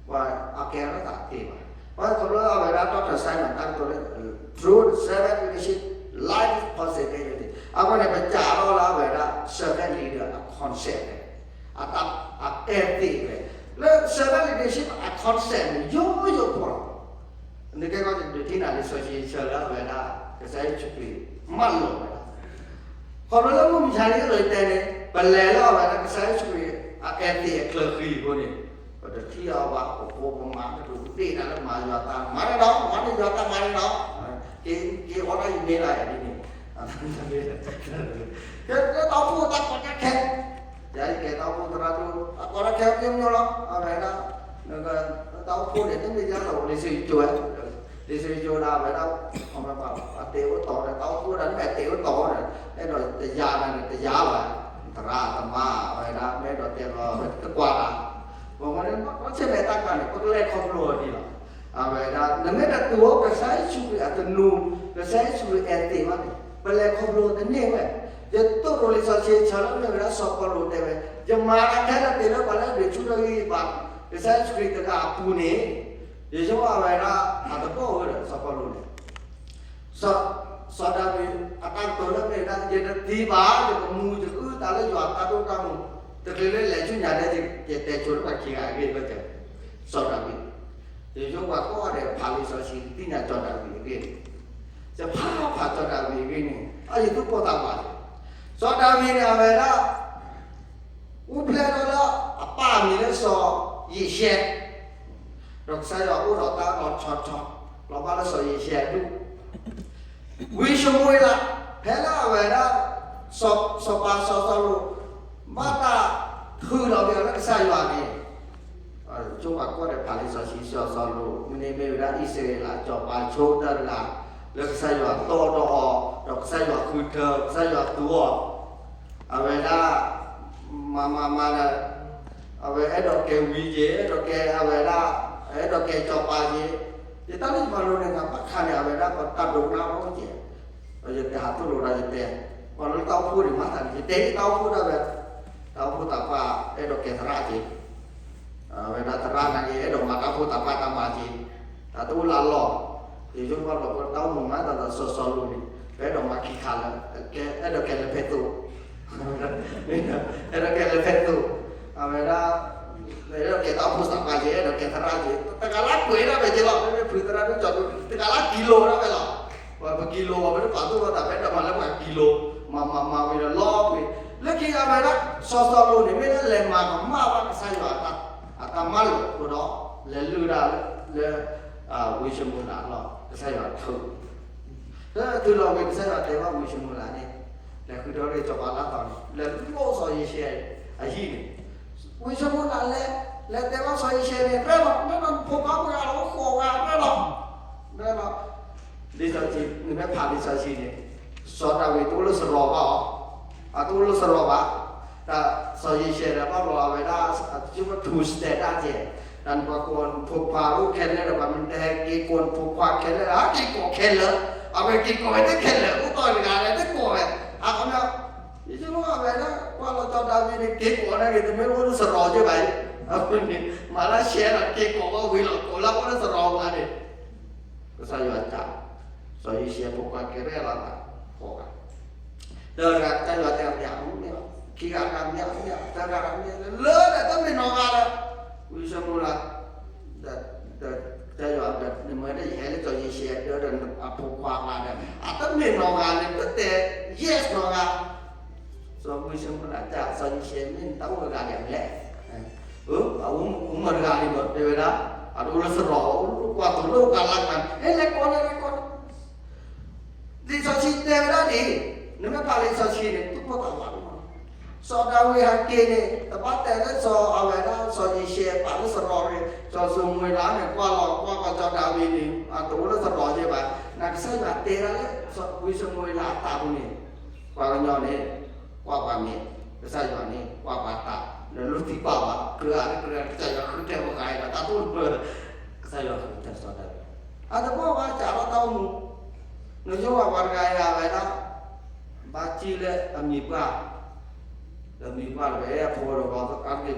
ပှၤအကဲထီၣ်သးတသ့ဘၣ်, ပှၤခီဖျိအဝဲဒၣ် doctor Simon တၢ်ကတိၤလၢ true servant leadership, life possibility အဃိန့ၣ် ပစးထီၣ်လၢအဝဲဒၣ် servant leader အ concept ဝဲ, အတၢ် အ ethic ဝဲ, လၢ servant leadership အ concept န့ၣ် ယိယိဖိလီၤ, နကဲကီၢ်တဒုးထံၣ်နၤလံာ်စီဆှံဆၢလၢအဝဲဒၣ် ကစၢ်ယ့ၣ်ၡူးခရံာ် မၢလီၤဝဲဒၣ် ခီဖျိလၢမုၢ်မဆါန့ၣ် အဲၣ်ဒိးတဲန့ၣ် ပလဲၤလၢအဝဲဒၣ်ကစၢ်ယ့ၣ်ၡူးခရံာ်အ ethic အချၢဃံအဃိန့ၣ်, ပတထံၣ်အီၤဘၣ် ပဖိပမါတဒိးကသ့ၣ်တၢ်လၢမၤယွၤတၢ်မၤန့ၣ်ဒီး မၤန့ၢ်ယွၤတၢ်မၤန့ၣ်ဒီး, က့ၤ က့ၤအီၣ်တၢ်ယမ့ၢ်လၢဒ်န့ၣ်, ကဲလၢတၢ်အိၣ်ဖှိၣ်တၢ်ကီတၢ်ခဲ ယကဲတၢ်အိၣ်ဖှိၣ်သရၣ်ဒိၣ် တၢ်ကီတၢ်ခဲမ့ၢ်မ့ၢ်လီၤ အဝဲဒၣ်, တၢ်အိၣ်ဖှိၣ်န့ၣ် တမ့ၢ်ဒ်သိးလံာ်စီဆှံကၠိဝဲ, လံာ်စီဆှံကၠိဒၣ်ဝဲဒၣ်, အတဲအိၣ်တီဒီး တၢ်အိၣ်ဖှိၣ်ဒၣ်မ့ၢ်တဲအိၣ်တီဒီး အဲၣ်ဒိးတယါန့ၣ် တယါဘၣ်, သရၣ်သမါ အဝဲဒၣ် မ့ၢ်အဲၣ်ဒိးတဲလီၤ တကွၢ်ဘၣ်, ပမ့ၢ်ဆ့ၣ်မဲာ်တၢ်ကါန့ၣ် ပကလဲၤခီဖျိအီၤဒ်လီၤ. အဝဲဒၣ် နမ့ၢ်တတူၢ်အိၣ်ကစၢ်ယ့ၣ်ၡူးခရံာ်အသနူ, ကစၢ်ယ့ၣ်ၡူးခရံာ်အဲၣ်သ့ၣ်ဘၣ်န့ၣ် ပလဲၤခီဖျိတန့ၢ်ဝဲ. ယသိၣ်လိလံာ်စီဆှံဆၢလၢမ့ၢ်ဝဲဒၣ်စီၤပီလူးတဲဝဲ, ယမၤတၢ်ခဲလၢာ်သ့လၢပှၤလၢအဒုးဆူၣ်ထီၣ်ဂံၢ်ဘါ ကစၢ်ယ့ၣ်ၡူးခရံာ်တဂၤအပူၤန့ၣ်, ယဆိကမိၣ်အဝဲဒၣ်အသကိးဝဲဒီးစီၤပီလူးန့ၣ် စီၤဒၤဝံးအတၢ်ကတိၤလၢမ့ၢ်ဝဲဒၣ် ယတသံဘၣ် ယကမူယကအုၣ်သးလၢယွၤအတၢ်ဒိၣ်တၢ်မူ, တချုးလၢလဲၤဆူညါဒဲး ယတဲဆိလၢပှၤခံဂၤအဂ့ၢ်ဘၣ်တဲ, စီၤဒၤဝံး, ယဆိကမိၣ်ပှၤကိးဂၤဒဲးဖးလံာ်စီဆှံ သ့ၣ်ညါစီၤဒၤဝံးအဂ့ၢ်, ယဖးဖးစီၤဒၤဝံးအဂ့ၢ်န့ၣ် အယသူၣ်ပိၢ်သးဝးလီၤ. စီၤဒၤဝံးန့ၣ် အဝဲဒၣ် အူဖျဲၣ်ထီၣ်လၢအပၢ်အမံၤလၢစီၤယံးၡဲ, ဒီးကစၢ်ယွၤအိၣ်ဒီးတၢ်လီၤဆီဆီ, လီၤဘၣ်လၢစီၤယံးၡဲအဒူၣ်, ဝံၡမူၤအ့လး, ဖဲလၢအဝဲဒၣ် စီၤပၤစီၤစီလူး ဘၣ်တၢ်ထုးလီၤက့ၤအီၤလၢကစၢ်ယွၤန့ၣ်, ကၠိပှၤကိးဂၤဒဲးဖးလံာ်စီဆှံ စီၤစီလူး မ့ၢ်န့ၣ်မ့ၢ်ဝဲဒၣ်အံၣ်စရ့လးစီၤပၤဆိကတၢၢ်တဂၤ, လၢကစၢ်ယွၤတီၣ်ဒီးအီၤ, ဒီးကစၢ်ယွၤဃုထၢ, ကစၢ်ယွၤသူအီၤ, အဝဲဒၣ် မၤမၤမၤဒီး အဝဲအဲၣ်ဒိးကဲဝံယ့ၤ, အဲၣ်ဒိးကဲအဝဲဒၣ်, အဲၣ်ဒိးကဲစီၤပၤယ့ၤ, ယတၢ်လၢယမၤလိန့ၣ် တၢ်ဘၣ်ခါန့ၣ် အဝဲဒၣ်ပတၢ်ဒိကနၣ်အိၣ်ကဲ, ယတဲဟးထီၣ်လိာ်ဒီးယတဲ, ပှၤလၢတၢ်အိၣ်ဖှိၣ်န့ၣ် မၤသးန့ၣ် ယတဲတၢ်အိၣ်ဖှိၣ်ဒၣ်ဝဲ, တၢ်အိၣ်ဖှိၣ်သးပှၢ် အဲၣ်ဒိးကဲသရၣ်က့ၤ အဝဲဒၣ်သရၣ်နာ်က့ အဲၣ်ဒိးမၤတၢ်အိၣ်ဖှိၣ်သးပှၢ်တၢ်မၤက့ၤ, တၢ်တအိၣ်လၢအလီၢ်, ယဆိကမိၣ်လီၤ ပတၢ်အိၣ်မူမၤသးဒီးစီၤစီလူးန့ၣ် ပအဲၣ်ဒိးမၤခံခါလၢ, အဲၣ်ဒိးကဲလၢဖဲသိး, အဲၣ်ဒိးကဲလၢဖဲသိး, အဝဲဒၣ် အဲၣ်ဒိးကဲတၢ်အိၣ်ဖှိၣ်သးပှၢ်က့ၤ အဲၣ်ဒိးကဲသရၣ်က့ၤ တဂၤလၢကွဲးဒၣ်ဝဲက့ၤလီၤ မ့မ့ၢ်ဖုသရၣ်ဒိၣ်ကၠီဒိၣ် တဂၤလၢကံလိၤဒၣ်ဝဲလီၤ, ပှၤပကံလိၤအီၤ ပတပာ်သူၣ်ပာ်သး ပအဲၣ်ဒိးမၤလၢပှၤကံလိၤ, မၤမၤမၤဝံၤဒီးလီၤကွံာ်, လၢခံအဝဲဒၣ် စီၤစီလူးန့ၣ် မ့ၢ်လၢလဲၤမၤကမၣ်ဘၣ်ကစၢ်ယွၤအတၢ်မၤလိာ်အဃိဒီး လဲၤလုၢ်ဒၣ်လၢ ဝံၡမူၤလးလီၤ ကစၢ်ယွၤထုး လၢတုၤလီၤဝံၤကစၢ်ယွၤတဲဘၣ်ဝံၡမူၤလးန့ၣ်, လဲၤဃုထၢလၢစီၤပၤလါသီန့ၣ် လဲၤလိၣ်စီၤယံၤၡဲအဟံၣ်န့ၣ်, ဝံၡမူၤလးလဲၤ, လဲၤတဲဘၣ်စီၤယံၤၡဲန့ၣ် ရဲၣ်လီၤ မ့ၢ်နဖိခွါပှၤလၢအဃိးဂၤရဲၣ်လီၤ, ရဲၣ်လီၤ, လံာ်စီဆှံ နမ့ၢ်ဖးလံာ်စီဆှံန့ၣ်, စီၤဒၤဝံးတအိၣ်လၢစရီဘၣ်အီၤ, အတအိၣ်လၢစရီဘၣ်, တၢ်စီၤယံၤၡဲဒီးဘၣ်ဘျီအဝဲဒၣ် အကၠိပထူစတဲဒၣ်ကဲ တၢ်နပှၤကိးနဖိခွါအိၣ်ခဲလၢာ်ဒီး ပှၤမ့ၢ်တဟဲက့ၤကိးနဖိခွါခဲလၢာ် ဟဲက့ၤကိးခဲလၢာ်, အဝဲက့ၤကိးဝဲတခဲလၢာ် အိၣ်တီၢ်တဂၤလဲၣ် တကိးဝဲ, အခီပညီ, ယဆိကမိၣ်အဝဲဒၣ် ကွၢ်လီၤစီၤဒၤဝံးန့ၣ် က့ၤကိးန့ၣ်ဂ့ၤ တမ့ၢ်အိၣ်လၢစရီကဲဘၣ်အံၤ, အဃိန့ၣ် မၤလၢရှဲဒီးက့ၤကိးဘၣ်ဝံၤလီၤ ကိးလၢအိၣ်လၢစရီပှၤန့ၣ် ကစၢ်ယွၤစံး, စီၤယံၤၡဲဖိခွါကဲရဲၣ်လီၤသး, ဃိးဂၤ, တဂၤကစၢ်ယွၤတဲအီၤမ့ၢ်အမ့ၢ်, ခံဂၤတဂၤမ့ၢ်အမ့ၢ်, သၢဂၤတဂၤမ့ၢ်, လၢဒီးတမ့ၢ်နီၢ်ဂၤဒီး, ဝံၡမူၤလး, ဒီး, ဒီး, ကစၢ်ယွၤဒီး နမ့ၢ်ဒၣ်ယဟဲလၢစီၤယံၤၡဲဒီး ဒီးအဖိခွါဂၤဒီး အတမ့ၢ်နီၢ်ဂၤန့ၣ် ပတဲ yes နီၢ်ဂၤ စီၤဝံၡမူၤလးစံး, စီၤယံၤၡဲမ့ၢ်နတၢ်အိၣ်တဂၤဒ်လဲၣ်, အအိၣ်မ့ၢ်တဂၤလံဒီး တဲဝဲဒၣ်, အတအိၣ်လၢစရီ, ကွၢ်သိးလၢကလါကလါ, ဟဲလဲၤကိးန့ၣ် လဲၤကိးန့ၣ်, လံာ်စီဆှံတဲဝဲဒၣ်ဒ်အံၤ, နမ့ၢ်ဖးလံာ်စီဆှံန့ၣ် သူၣ်ပိၢ်သးဝးလီၤ, စီၤဒၤဝံးဟဲက့ၤန့ၣ် တဘၣ်တဲလၢစီၤအဝဲဒၣ် စီၤယံၤၡဲပာ်လၢစရီန့ၣ်, စီၤၡမူၤအ့လးန့ၣ် ကွၢ်လီၤကွၢ်ကီးစီၤဒၤဝံးန့ၣ် အတအိၣ်လၢစရီယဲဘၣ်, နကစၢ်ယွၤတဲဒၣ်လၢဝံၡမူၤအ့လးအသးပူၤန့ၣ်, ပှၤကညီန့ၣ် ကွၢ်ပှၤမဲာ်, ကစၢ်ယွၤန့ၣ် ကွၢ်ပှၤသး, နလိၣ်သံကွၢ်ဘၣ် ကြၢးအါတကြၢး ကစၢ်ယွၤဃုထၢပှၤဂၤအံၤဒီး တၢ်သိၣ်တပၢၢ်, ကစၢ်ယွၤဃုထၢစီၤဒၤဝံး, အတဘၣ်ဘၣ်စးထီၣ်တၢ်အိၣ်မူ, နယိၣ်ဘၣ်ပှၤတဂၤအံၤအဝဲဒၣ်, ဘၣ်စံၣ်လၢအမံၤပှၢ်, အမံၤပှၢ်တဝဲအဖိဒီး အမံၤပှၢ်ခံ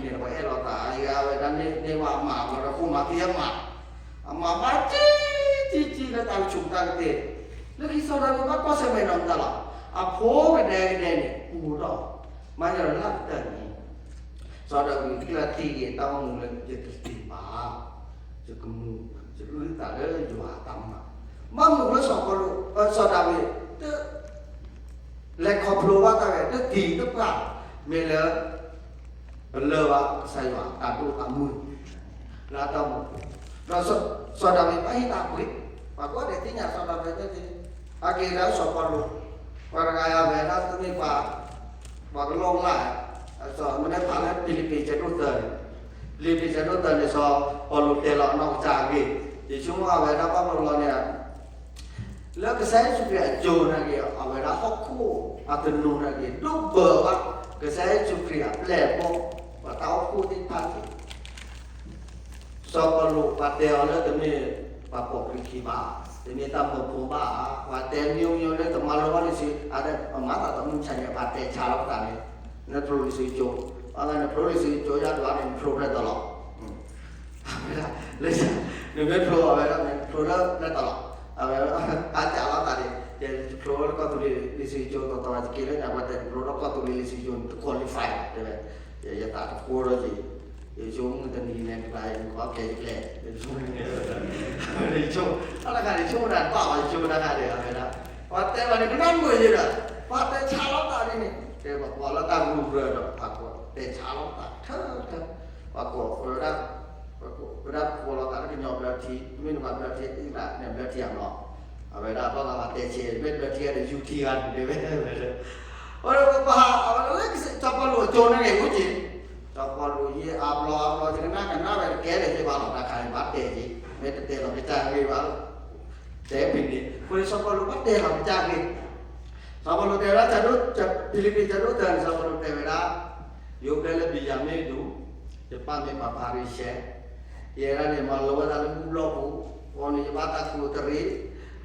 န့ၣ် ပှၤအဲၣ်လီၤသးအံၤ အဝဲဒၣ်န့ၢ်ဝဲအမါ ဘျီဒီးဃိမၤသံအမါ, အမါဘၣ်စံၣ်, စံၣ်စံၣ်လၢတၢ်ကဆူးတၢ်ကတ့ၢ်, လၢခံစီၤဒၤဝံးဘၣ်ကွၢ်ဆၢၣ်မဲာ်နီၢ်မတၤလီၤ, အဖိကဒဲကဒဲန့ၣ် ပူၤထီၣ်, မၤယၤလၢအကတၢၢ်န့ၣ် စီၤဒၤဝံးကျၢၢ်ထံၣ်က့ၤတၢ်အိၣ်မူလၢယကသံၣ်ဘၣ်, ယကမူ, ယကအုၣ်သးလၢယွၤအတၢ်မၤ, ဘၣ်မနုၤလၢစီၤပီလူး, စီၤဒၤဝံး တ လဲၤခီဖျိဘၣ်တၢ်ဝဲ တသံတပှၢ်, မ့ၢ်လၢ ပလၢၢ်ဘၣ်ကစၢ်ယွၤတၢ်ဒိၣ်တၢ်မုၢ် လၢအတၢ်မူ, ဒီးစီၤဒၤဝံးဘၣ်ဟ့ၣ်တၢ်ကွံ, ပှၤကိးဂၤဒဲးသ့ၣ်ညါစီၤဒၤဝံးသ့ၣ်, အက့ၤဒၣ်စီၤပီလူး, ပှၤတဂၤအံၤဝဲဒၣ်တမ့ၢ်ပှၤ, ပှၤကလီကလီ, မ့ၢ်ဖးလၢဖံလံးပံးဆၢဒိၣ်သၢန့ၣ်, ဖံလံးပံးဆၢဒိၣ်သၢန့ၣ် စီၤပီလူးတဲလီၤအနီၢ်ကစၢ်အဂ့ၢ်, ယဆိကမိၣ်အဝဲဒၣ်ဘၣ်ဘျီဘျီန့ၣ် လၢကစၢ်ယ့ၣ်ၡူးခရံာ်အစိၤနာ်က့ အဝဲဒၣ်ဟီၣ်ခိၣ်အသနူနာ်က့ ဒိၣ်ဘၢဘၣ်ကစၢ်ယ့ၣ်ၡူးခရံာ်အပျဲၢ်အဘီၣ်, ပှၤတၢ်အိၣ်ဖှိၣ်သ့ၣ်တဖၣ်န့ၣ်, စီၤပီလူးပှၤတဲအီၤလၢတမ့ၢ်ပှၤပိာ်ခရံာ်ခံဘၣ်, တမ့ၢ်တၢ်မၢဖိဘၣ်ဧါ, ပှၤတဲမံၤမံၤလၢတမၤလိဘၣ်လံာ်စီဆှံ, အမၤသးသမူဆါန့ၣ် ပှၤတဲဆါလီၤပသးန့ၣ်, နဖျိလံာ်စီဆှံကၠိ, အဝဲနဖျိလံာ်စီဆှံကၠိယါဒွးန့ၣ် နဖျိဖျဲၣ်တၢ်လီၤ လၢ နမ့ၢ်ဖျိအဝဲဒၣ်န့ၣ် နဖျိလၢဖျဲၣ်တၢ်လီၤ, အဝဲ အါစှၤလီၤသးန့ၣ်, ယဖျိလၢကီၢ်သူလ့ၤလံာ်စီဆှံကၠိ တီတီဝဲတက့ၢ်လၢညါ ပှၤတဲနဖျိလၢကီၢ်သူလ့ၤလံာ်စီဆှံကၠိန့ၣ် တ qualify တဲဝဲ, ယသးတဃိဒီးက့ၤ, ယဆိကမိၣ်တနံၤန့ၣ် တကျါယကဘၣ်ကဲယကျဲ, ယဆိကမိၣ်, တၢ်တခါန့ၣ် ဆိကမိၣ်တၢ်တဘၣ်ဘၣ် ယဆိကမိၣ်တၢ်ခါန့ၣ် အဝဲဒၣ်, ပှၤတဲဘၣ်န့ၣ် ကနၣ်မုာ်ယဲဒီး, ပှၤတဲဆါလီၤသးဒ်န့ၣ် တဲပှၤကိးလၢတၢ်ရူရၢဒီး ပှၤကိးတဲဆါလီၤသးထၢထၢ, ပှၤကိးဝဲဒၣ် ပှၤကိးဝဲဒၣ်ကိးလီၤသးလၢကညီဘျၢထံ, မ့ၢ်နပှၤဘျၢထံ အ့ၣ်ဒၣ်န့ၣ်ဘျၢထံဧါနီၤ, အဝဲဒၣ်ဘၣ်ဂၤဘၣ်တဲဆဲး မ့ၢ်ဘျၢထံဂၤန့ၣ် ယူၤထံဂၤန့ၣ် တဲဝဲ, အဝဲဒၣ်ပှၤ အဝဲဒၣ်လၢစီၤပီလူးအစိၤန့ၣ်ဂ့ၤဝဲက့ၤ, စီၤပီလူးယ့အါဘျီအါဘျီ ယကနၣ်ကနၣ်ဝဲတကဲလၢၤက့ၤဘၣ်လီၤ တၢ်ခါအံၤဘၣ်တဲက့ၤ, မ့ၢ်တတဲလီၤကစၢ်ဂ့ၢ်ဘၣ်လီၤ, တဲဖဲန့ၣ် အဃိန့ၣ်စီၤပီလူးဘၣ်တဲလီၤကစၢ်ဂ့ၢ် စီၤပီလူးတဲဝဲဒၣ် ဖံလံးပံးဆၢဒိၣ်သၢန့ၣ် စီၤပီလူးတဲဝဲဒၣ်, ယအိၣ်ဖျဲၣ်လၢဘံယၤမ့ၣ်အဒူၣ်, ယပၢ်မ့ၢ်ပှၤဖၤရံၤၡဲ, ယဲဒၣ်န့ၣ် မၤလိဝဲဒၣ်လၢဘူၣ်ဘျီၣ်ပူၤ, အဃိန့ၣ် ယဘၣ်တၢ်ကူးတရံး, ဒီး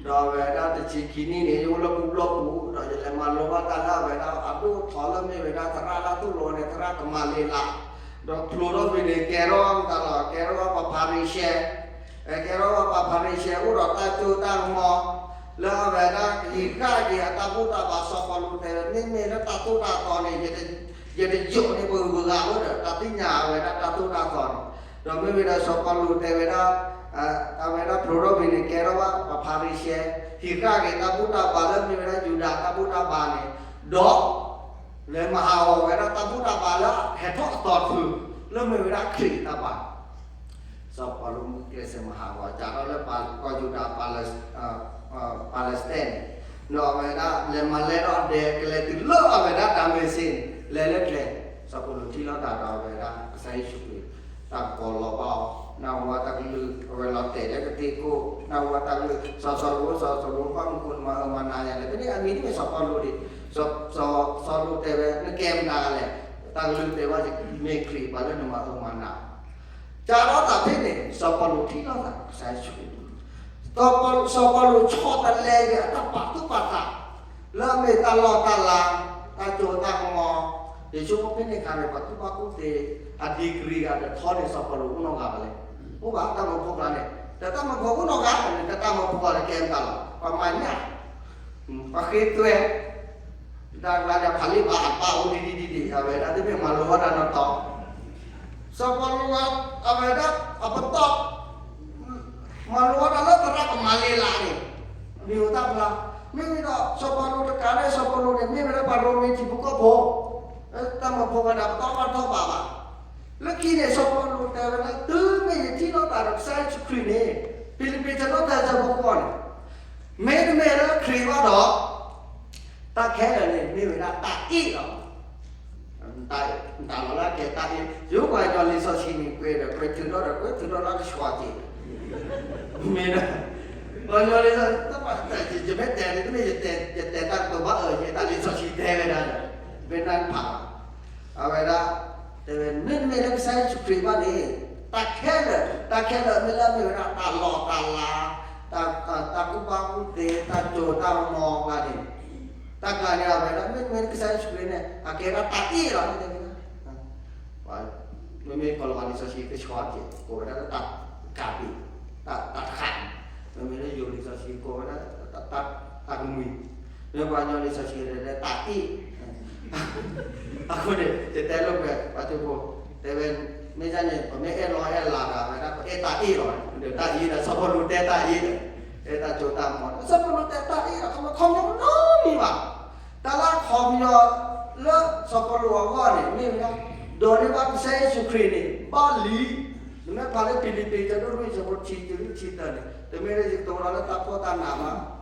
အဝဲဒၣ်တဆံခံနံၣ်န့ၣ် ယအိၣ်လၢဘူၣ်ဘျီၣ်ပူၤ, ဒီးယလဲၤမၤလိဘၣ်တၢ်လၢအဝဲဒၣ်အဒိၣ်ထီၣ်လၢမ့ၢ်ဝဲဒၣ်သရၣ်လၢအသိၣ်လိန့ၣ် သရၣ်ကမၤလ့းလး, ဒီးဖျိထီၣ်ဖဲန့ၣ် ကဲထီၣ်တၢ်လီၤ ကဲထီၣ်ပှၤဖၤရံၤၡဲ, ကဲထီၣ်ပှၤဖၤရံၤၡဲ အိၣ်ဒီးတၢ်စိတၢ်ကမီၤ, လၢအဝဲဒၣ်ကဟံးဃာ်က့ၤအတၢ်ဘူၣ်တၢ်ဘါ စီၤပီလူးတဲဝဲ မ့မ့ၢ်လၢတၢ်သိၣ်တၢ်သီန့ၣ် ယတယိးန့ၢ်ပှၤဂုၤပှၤဂၤအိၣ်ဒီး တၢ်သ့ၣ်ညါအဝဲဒၣ်တၢ်သိၣ်တၢ်သီန့ၣ်, ဒီးမ့မ့ၢ်ဒီးစီၤပီလူးတဲဝဲဒၣ် အဝဲဒၣ်ဖျိထီၣ်ဖဲန့ၣ် ကဲထီၣ်ဘၣ်ပှၤဖၤရံၤၡဲ, ဟံးဃာ်က့ၤတၢ်ဘူၣ်တၢ်ဘါလၢမ့ၢ်ဝဲဒၣ်ယူဒၤတၢ်ဘူၣ်တၢ်ဘါန့ၣ်, ဒီး လဲၤမၤဟးဂီၤဝဲဒၣ်တၢ်ဘူၣ်တၢ်ဘါလၢဟဲထီၣ်အသီတဖု လၢမ့ၢ်ဝဲဒၣ်ခရံာ်တၢ်ဘါ စီၤပီလူးမုၢ်ကျဲးစၢးမၤဟးဂီၤ စးထီၣ်လၢပှၤကီၢ်ယူဒၤ Palestine န့ၣ်, ဒီးအဝဲဒၣ်လဲၤမၤလဲၢ်ထီၣ်ဒဲး ကလဲၤတုၤလၢအဝဲဒၣ် Damascus န့ၣ် လဲၤလၢကျဲန့ၣ် စီၤပီလူးထံၣ်လိာ်သးဒီးအဝဲဒၣ်ကစၢ်ယ့ၣ်ၡူးခရံာ် တၢ်ကပီၤလီၤဘၣ်အီၤ နၢ်ဟူဝဲတၢ်ကလုၢ် အဝဲလီၤတဲာ်လၢကသ့ၣ်ခိၣ် နၢ်ဟူဝဲတၢ်ကလုၢ် စီၤစီလူး စီၤစီလူး ဘၣ်မနုၤဃိနမၤအၢမၤနးယၤလဲၣ် ဖဲန့ၣ်အမံၤန့ၣ်မ့ၢ်စီၤပီလူးဒံး စီၤစီလူးတဲဝဲ နကဲမနုၤလဲၣ် တၢ်ကလုၢ်တဲဝဲ မ့ၢ်ခရံာ်ပှၤလၢနမၤအၢမၤနး စးထီၣ်သးဖဲန့ၣ် စီၤပီလူးထံၣ်လိာ်သးကစၢ်ယ့ၣ်ၡူးခရံာ် စီၤပီလူးဆီတလဲက့ၤအတၢ်ပာ်သူၣ်ပာ်သး လၢအမ့ၢ်တၢ်လီၢ်တၢ်လၤ တၢ်စိတၢ်ကမီၤ ယဆိကမိၣ်ဖဲန့ၣ်အခါန့ၣ် ပှၤကူၣ်ဘၣ်ကူၣ်သ့ အ degree ဂၤဒီးထီန့ၣ် စီၤပီလူးအိၣ်နီတဂၤဘၣ်လဲၣ်. အိၣ်ဘၣ်တၢ်မၢဖိကျါန့ၣ် ဒီးတၢ်မၢဖိအိၣ်နီတဂၤန့ၣ် တၢ်မၢဖိကျါန့ၣ်ကဲမတၤလီၤ ပှၤမၤညၣ် ပှၤဃ့သွဲ တၢ်ကျါန့ၣ် ဖးလံာ်ဘၣ်အဘၣ်အိၣ်ဒ်ဒ်ဒ်ဒ် အဝဲဒၣ်တမ့ၢ်မၤလိဝဲဒၣ်နီတီ စီၤပီလူး အဝဲဒၣ်အပတီၢ် မၤလိဝဲဒၣ်လၢသရၣ်ကမၤလ့းလးန့ၣ် မ့ၢ်ဝဲတၢ်ဖျါ မ့မ့ၢ်ဒီး စီၤပီလူးတကးန့ၣ် စီၤပီလူးန့ၣ် မ့ၢ်ဝဲဒၣ်ပှၤရိမ့ၤထံဖိကီၢ်ဖိ တၢ်မၢဖိဝဲဒၣ်ပတီၢ်ဘၣ်ထီၣ်ဘးဘၣ် လၢခံန့ၣ် စီၤပီလူးတဲဝဲဒၣ် တုၤမ့ၢ်ယထံၣ်လိာ်သးဒီးကစၢ်ယ့ၣ်ၡူးခရံာ်န့ၣ် ဖံလံးပံး ဆၢဒိၣ်သၢ ဆၢဖိဃိးန့ၣ် မ့တမ့ၢ်လၢခရံာ်ဘၣ်ဒီး တၢ်ခဲလၢာ်န့ၣ် မ့ၢ်ဝဲဒၣ်တၢ်အ့ၣ်လီၤ. နတၢ်လီၤလၢအကဲတၢ်အ့ၣ် ယိၤပှၤညီလံာ်စီဆှံန့ၣ် ကွဲးဒီး ကွဲးထုးထီၣ်ဒီး ကွဲးထုးထီၣ်လၢကဆှီက့ၤ မ့ၢ်ဒီး ပှၤညီလံာ်စီဆှံ ယမ့ၢ်တဲန့ၣ် တမ့ၢ်ယတဲတၢ်ကတိၤဘၣ်အၢ ယတၢ်လံာ်စီဆှံတဲဝဲဒၣ်န့ၣ် မ့ၢ်နၢ်ဖး အဝဲဒၣ် တဲဝဲ မ့တမ့ၢ်လၢကစၢ်ယ့ၣ်ၡူးခရံာ်ဘၣ်န့ၣ် တၢ်ခဲလၢာ် တၢ်ခဲလၢာ်မ့ၢ်လၢမ့ၢ်ဝဲဒၣ်တၢ်လီၢ်တၢ်လၤ တၢ်ကူၣ်ဘၣ်ကူၣ်သ့ တၢ်စိတၢ်ကမီၤကျါန့ၣ် တၢ်ကျါန့ၣ် အဝဲဒၣ် မ့တမ့ၢ်လၢကစၢ်ယ့ၣ်ၡူးခရံာ်န့ၣ် အကဲဒၣ်တၢ်အ့ၣ်လီၤန့ၣ်တဲဝဲဒၣ် မ့မ့ၢ်ကီၤလၤဝါလံာ်စီဆှံကဆှီက့ၤ ကိးဝဲဒၣ်လၢတၢ်ကးပံၤ တၢ်တဃး မ့မ့ၢ်လၢယိၤလံာ်စီဆှံကိးဝဲဒၣ် တၢ်ကမှံၤ မ့ၢ်ပှၤညီလံာ်စီဆှံလၢတၢ်အ့ၣ် အဃိန့ၣ် ယတဲလိာ်ကွဲ ပှၤသုးဖိ တဲဝဲ မ့ၢ်ဒ်န့ၣ် ပမ့ၢ်အဲၣ်လီၤအဲၣ်လၤဒီး ဝဲဒၣ်ပအဲၣ်တၢ်အ့ၣ်လီၤ ဒီးတၢ်အ့ၣ်ဒီး စီၤပီလူးတဲတၢ်အ့ၣ်ဒီး တဲတၢ်စိတၢ်ကမီၤ စီၤပီလူးတဲတၢ်အ့ၣ်ဒီး ခီပညီနီတမံၤဘၣ် တၢ်လၢအခီပညီ လၢစီၤပီလူးအဂီၢ်န့ၣ် မ့ၢ်ဝဲဒၣ် ဒိးန့ၢ်ဘၣ်ကစၢ်ယ့ၣ်ၡူးခရံာ်န့ၣ် ဘၣ်လံ နမ့ၢ်ဖးလၢဖံလံးပံး ဆၢဒိၣ်လွံၢ် ဆၢဖိတဆံတုၤလွံၢ်ဆံသၢန့ၣ် တမ့ၢ်လၢယတိၤလီၤလၢတၢ်ဖှီၣ်တၢ်နးဘၣ် ဖဲဒၣ်တၢ်မၤလီၤသးဒီး